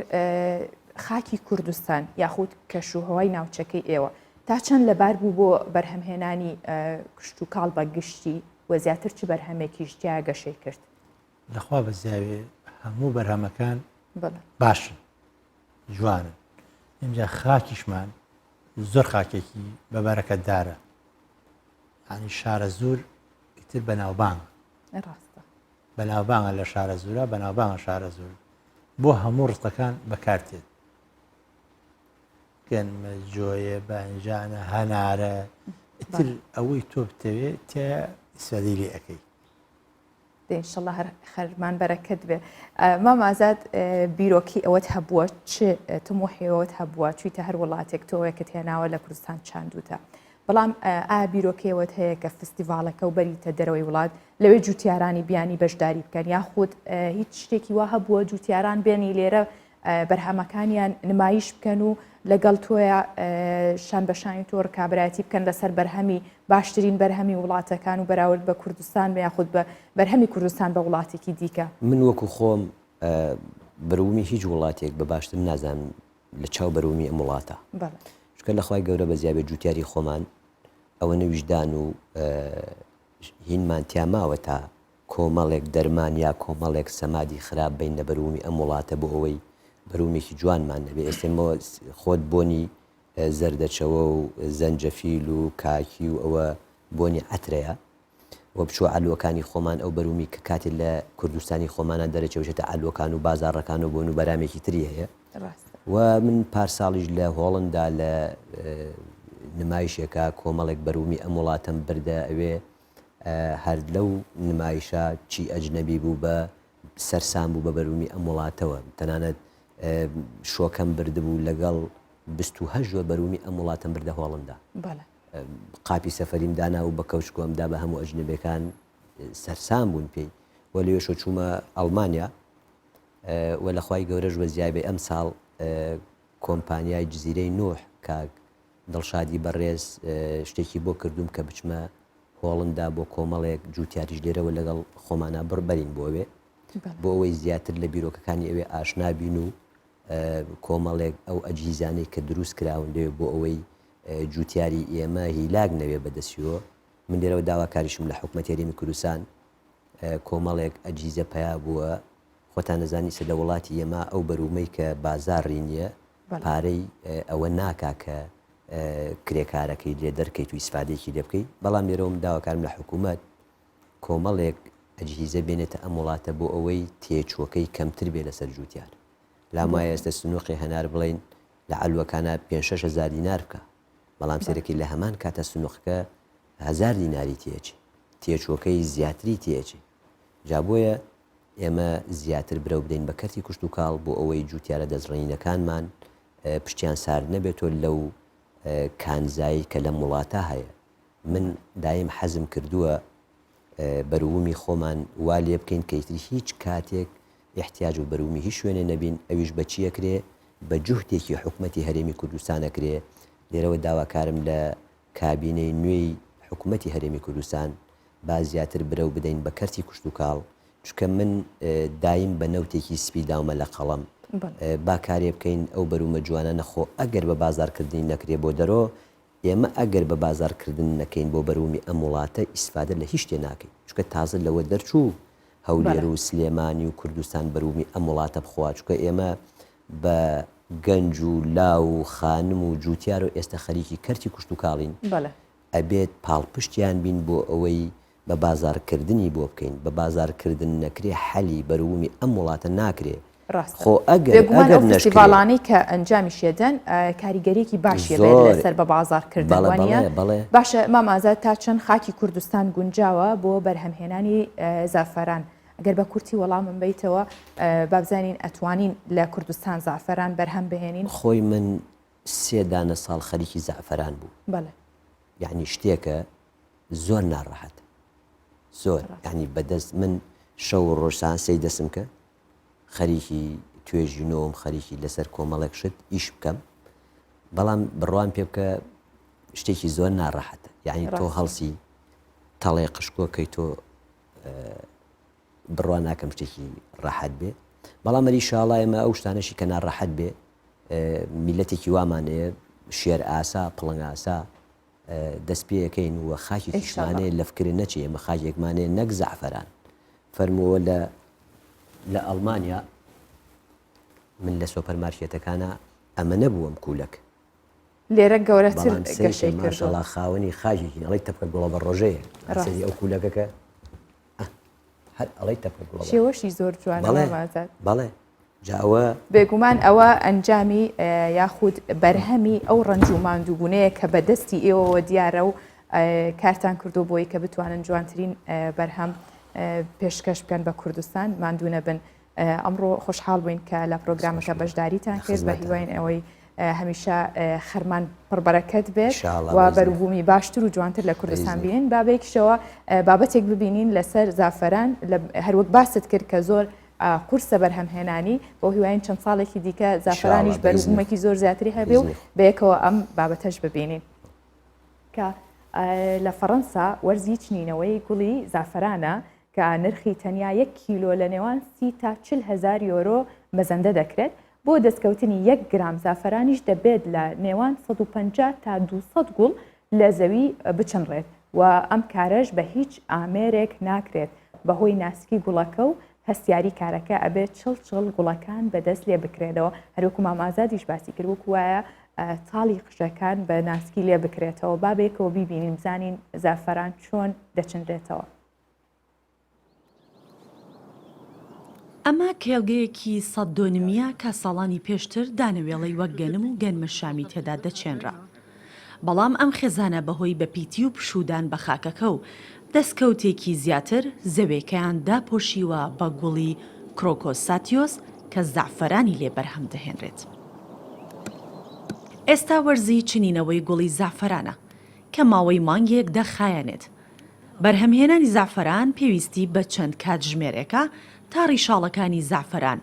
خاکی کوردستان یاخود کەش و هەوای ناوچەکەی ئێوە تا چەند لەبار بوو بۆ بەرهەمهێنانی کشتوکاڵ بە گشتی و زیاتر چ بەرهەمێکیش تیا گەشەی کرد؟ لەخوا بەزیاوێ هەموو بەرهەمەکان باشن جوانن ئینجا خاکیشمان زۆر خاکێکی بە بەرەکەتدارە ینی شارە زۆر ئیتر بەناوبانگ ڕاستە. بەناوبانگە لە شارەزوورا بەناوبانگە شارەزوور بۆ هەموو ڕستەکان بەکارتێت گەنمە جۆیە بانجانە هەنارە ئیتر ئەوەی تۆ بتەوێت تیا ئیسفادەی لێ ئەەکەی ئینشەڵا هەر خەرمان بەرەکەت بێ مام ئازاد بیرۆکی ئەوەت هەبووە چ تموحی ئەوەت هەبووە چویتە هەر وڵاتێک تۆوێکت هێناوە لە کوردستان چاندوتە بەڵام ئا بیرۆکەیەوەت هەیە کە فستیڤالەکە و بەریتە دەرەوەی وڵات لەوێ جوتیارانی بیانی بەشداری بکەن یاخود هیچ شتێکی وا هەبووە جوتیاران بێنی لێرە بەرهەمەکانیان نمایش بکەن و لەگەڵ تۆیا شان بە شانی تۆ ڕکابەرایەتی بکەن لەسەر بەرهەمی باشترین بەرهەمی وڵاتەکان و بەراورد بە کوردستان یاخود بە بەرهەمی کوردستان بە وڵاتێکی دیکە. من وەکو خۆم بەرومی هیچ وڵاتێک بە باشتر نازانم لە چاو بەرومی ئەم وڵاتە چونکە لە خوای گەورە بەزیابێ جوتیاری خۆمان ئەوەنە ویژدان و هینمان تیا ماوە تا کۆمەڵێک دەرمان یا کۆمەڵێک سەمادی خراپ بەین لە بەروومی ئەم وڵاتە بۆ ئەوەی بەروومێکی جوانمان نەبێ ئێستێ مۆ خۆت بۆنی زەردەچەوە و زەنجەفیل و کاکی و ئەوە بۆنی عەترەیە و بچوە عەلوەکانی خۆمان ئەو بەروومی کە کاتێ لە کوردستانی خۆمانە دەرەچێ بچێتە عەلوەکان و بازاڕەکان و بۆن و بەرامێکی تری هەیە و من پارساڵیش لە هۆڵندا لە نمایشێکا کۆمەڵێک بەروومی ئەم وڵاتەم بردە ئەوێ هەر لەو نمایشە چی ئەجنەبی بوو بە سەرسام بوو بە بەروومی ئەم وڵاتەوە تەنانەت شۆکەم بردبوو لەگەڵ 28 جۆر بەروومی ئەم وڵاتەم بردە هۆڵندا قاپی سەفەریم دانا و بە کەوچکۆم دا بە هەموو ئەجنەبیەکان سەرسام بوون پێی و لەوێشەوە چوومە ئەڵمانیا و لە خوای گەورەش بەزیای بێ ئەمساڵ کۆمپانیای جزیرەی نوح کاک دڵشادی بەڕێز شتێکی بۆ کردووم کە بچمە هۆڵندا بۆ کۆمەڵێک جوتیاریش لێرەوە لەگەڵ خۆمانە بڕ بەرین بۆ ئەوێ بۆ ئەوەی زیاتر لە بیرۆکەکانی ئەوێ ئاشنا بین و کۆمەڵێک ئەو ئەجهیزانەی کە دروست کراون لەوێ بۆ ئەوەی جوتیاری ئێمە هیلاک نەوێ بەدەستیەوە من لێرەوە داواکاریشم لە حکومەتی هەرێمی کوردستان کۆمەڵێک ئەجهیزە پەیا بووە خۆتان نەزانی سە لە وڵاتی ئێمە ئەو بەرومەی کە بازاڕی نییە پارەی ئەوە ناکا کە کرێکارەکەی لێ دەرکەیت و ئیسفادێکی لێ بکەیت بەڵام لێرەوە من داواکارم لە حکوومەت کۆمەڵێک ئەجهیزە بێنێتە ئەم وڵاتە بۆ ئەوەی تێچووەکەی کەمتر بێ لەسەر جووتیار لام وایە ئێستا سنووقی هەنار بڵێین لە عەلوەکانە پێنج شەش هەزار دینار بکە بەڵام سەیرەکەی لە هەمان کاتە سنووقەکە هەزار دیناری تێچێ تێچووەکەی زیاتری تێچێ جا بۆیە ئێمە زیاتر برەو بدەین بە کەرتی کوشتوکاڵ بۆ ئەوەی جووتیارە دەستڕەنینەکانمان پشتیان سارد نەبێتەوە لەو کانزایی کە لەم وڵاتە هەیە من دایم حەزم کردووە بەروومی خۆمان وا لێ بکەین کە ئیتر هیچ کاتێک ئیحتیاج بە بەروومی هیچ شوێنێ نەبین ئەویش بە چی ئەکرێ بە جوهدێکی حکومەتی هەرێمی کوردستان ئەکرێ لێرەوە داواکارم لە کابینەی نوێی حکومەتی هەرێمی کوردستان با زیاتر برەو بدەین بە کەرتی کوشتوکاڵ چونکە من دایم بە نەوتێکی سپی داومە لە قەڵەم با کارێ بکەین ئەو بەروومە جوانانە خۆ ئەگەر بە بازاڕکردنی نەکرێ بۆ دەرۆ ئێمە ئەگەر بە بازاڕ کردن نەکەین بۆ بەروومی ئەم وڵاتە ئیسفادە لە هیچ شتێ ناکەین چونکە تازە لەوە دەرچوو هەولێر و سلێمانی و کوردستان بەروومی ئەم وڵاتە بخوا چونکە ئێمە بە گەنج و لاو و خانم و جوتیار و ئێستا خەریکی کەرتی کوشتوکاڵین ئەبێت پاڵپشتیان بین بۆ ئەوەی بە بازاڕ کردنی بۆ بکەین بە بازاڕ کردن نەکرێ حەلی بەروومی ئەم وڵاتە ناکرێ ڕاستە خۆ ئەگەر بێگومان ئەگەر ئەو نەشکرێ فستیڤاڵانەی کە ئەنجامیش ئەدەن کاریگەریەکی باشی ئەبێت زۆر لەسەر بە بازاڕ کردن بەڵێ وانیە بەڵێ بەڵێ باشە مام ئازاد تا چەند خاکی کوردستان گونجاوە بۆ بەرهەمهێنانی زەعفەران ئەگەر بە کورتی وەڵامم بەیتەوە بابزانین ئەتوانین لە کوردستان زەعفەران بەرهەم بهێنین خۆی من سێ دانە ساڵ خەریکی زەعفەران بووم بەڵێ یعنی شتێکە زۆر ناڕەحەتە زۆر یعنی بەدەست من شەو و ڕۆژ سان سەی دەسم کە خەریکی توێژینەوەم خەریکی لەسەر کۆمەڵێک شت ئیش بکەم بەڵام بڕوان پێ بکە شتێکی زۆر ناڕەحەتە یعنی تۆ هەڵسی تەڵێ قشکۆکەی تۆ بڕوا ناکەم شتێکی ڕەحەت بێ بەڵام ئەری شاڵا ئێمە ئەو شتانەشی کە ناڕەحەت بێ میلەتێکی وامانەیە شێر ئاسا پڵنگ ئاسا دەست پێەکەین و خاکێکیشمانەیە لە فکرە نەچێ ئێمە خاکێکمانەیە نەک زەعفەران فەرمووە لە لە ئەڵمانیا من لە سۆپەر مارکێتەکانە ئەمە نەبووم کوولەک لێرە گەورەتر گەشەی کردووە. ماشەڵا خاوەنی خاکێکی ئەڵێی تەپکە گوڵە بە ڕۆژەیە سەری ئەو کوولەکەکە. هەر ئەڵێی تەپکە گوڵە. شێوەشی زۆر جوانە بەڵێ مام ئازاد. بەڵێ جا ئەوە. بێگومان ئەوە ئەنجامی یاخود بەرهەمی ئەو ڕەنج و ماندووبوونەیە کە بە دەستی ئێوەوە دیارە و کارتان کردو بۆی کە بتوانن جوانترین بەرهەم پێشکەش بکەن بە کوردستان ماندوو نەبن ئەمڕۆ خۆشحاڵ بووین کە لە پرۆگرامەکە بەشداریتان کرد بە هیواین ئەوەی هەمیشە خەرمان پڕبەرەکەت بێت و بەروبوومی باشتر و جوانتر لە کوردستان بین بابێکیشەوە بابەتێک ببینین لەسەر زافەران هەروەک باست کرد کە زۆر قورسە بەرهەمهێنانی بۆ هیواین چەند ساڵێکی دیکە زافرانیش بەروبوومێکی زۆر زیاتری هەبێ و بەیەکەوە ئەم بابەتەش ببینین. کە لە فەڕەنسا وەرزی چنینەوەی گوڵی زافەرانە کە نرخی تەنیا یەک کیلۆ لە نێوان 30 تا 40 هەزار یۆرۆ مەزەندە دەکرێت، بۆ دەستکەوتنی یەک گرام زافەرانیش دەبێت لە نێوان 150 تا 200 گوڵ لە زەوی بچنرێت و ئەم کارەش بە هیچ ئامێرێک ناکرێت بەهۆی ناسکی گوڵەکە و هەستیاری کارەکە ئەبێت چڵ چڵ گوڵەکان بەدەست لێ بکرێنەوە هەروەکو مام ئازادیش باسی کرد وەکو وایە تاڵی قژەکان بە ناسکی لێ بکرێتەوە با بەیەکەوە بیبینین بزانین زافەران چۆن دەچنرێتەوە. ئەمە کێڵگەیەکی سەد دۆنمییە کە ساڵانی پێشتر دانەوێڵەی وەک گەنم و گەنمەشامی تێدا دەچێنرا. بەڵام ئەم خێزانە بەهۆی بەپیتی و پشوودان بە خاکەکە و دەستکەوتێکی زیاتر، زەوێکەیان داپۆشیوە بە گوڵی کرۆکۆس ساتیۆس کە زەعفەرانی لێ بەرهەم دەهێنرێت. ئێستا وەرزی چنینەوەی گوڵی زەعفەرانە کە ماوەی مانگێک دەخایەنێت. بەرهەمهێنانی زەعفەران پێویستی بە چەند کاتژمێرێکە تا ڕیشاڵەکانی زەعفەران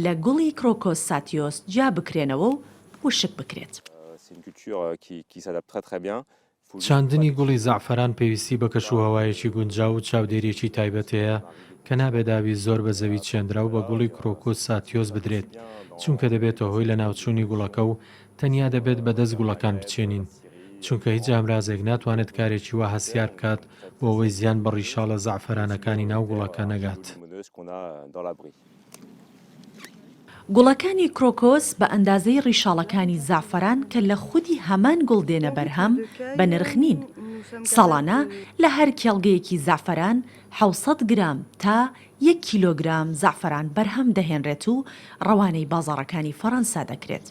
لە گوڵی کرۆکۆس ساتیۆس جیا بکرێنەوە و وشک بکرێت. چاندنی گوڵی زەعفەران پێویستی بە کەشوهەوایەکی گونجاو و چاودێرییەکی تایبەت هەیە کە نابێت ئاوی زۆر بە زەوی چێندراو بە گوڵی کرۆکوس ساتیۆس بدرێت، چونکە دەبێتە هۆی لەناوچوونی گوڵەکە و تەنیا دەبێت بە دەست گوڵەکان بچێنین، چونکە هیچ ئامرازێک ناتوانێت کارێکی وا هەستیار بکات بۆ ئەوەی زیان بە ڕیشاڵە زەعفەرانەکانی ناو گوڵەکە نەگات. گوڵەکانی کرۆکۆس بە ئەندازەی ڕیشاڵەکانی زەعفەران کە لە خودی هەمان گوڵ دێنە بەرهەم بە نرخ نین. ساڵانە لە هەر کێڵگەیەکی زەعفەران 700 گرام تا یەک کیلۆگرام زەعفەران بەرهەم دەهێنرێت و ڕەوانەی بازاڕەکانی فەڕەنسا دەکرێت.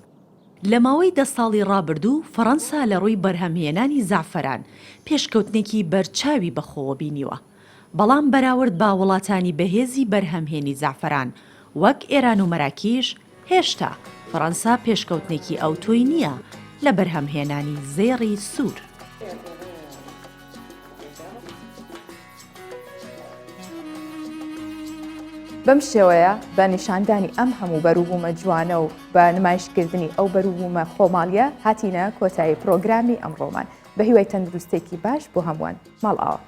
لە ماوەی دە ساڵی ڕابردوو فەڕەنسا لە ڕووی بەرهەمهێنانی زەعفەران پێشکەوتنێکی بەرچاوی بەخۆوە بینیوە. بەڵام بەراورد بە وڵاتانی بەهێزی بەرهەمهێنی زەعفەران وەک ئێران و مەراکیش، هێشتا فەڕەنسا پێشکەوتنێکی ئەوتۆی نییە لە بەرهەمهێنانی زێڕی سوور. بەم شێوەیە بە نیشاندانی ئەم هەموو بەروبوومە جوانە و بە نمایشکردنی ئەو بەروبوومە خۆماڵیە هاتینە کۆتایی پرۆگرامی ئەمڕۆمان بە هیوای تەندروستێکی باش بۆ هەمووان ماڵئاوا.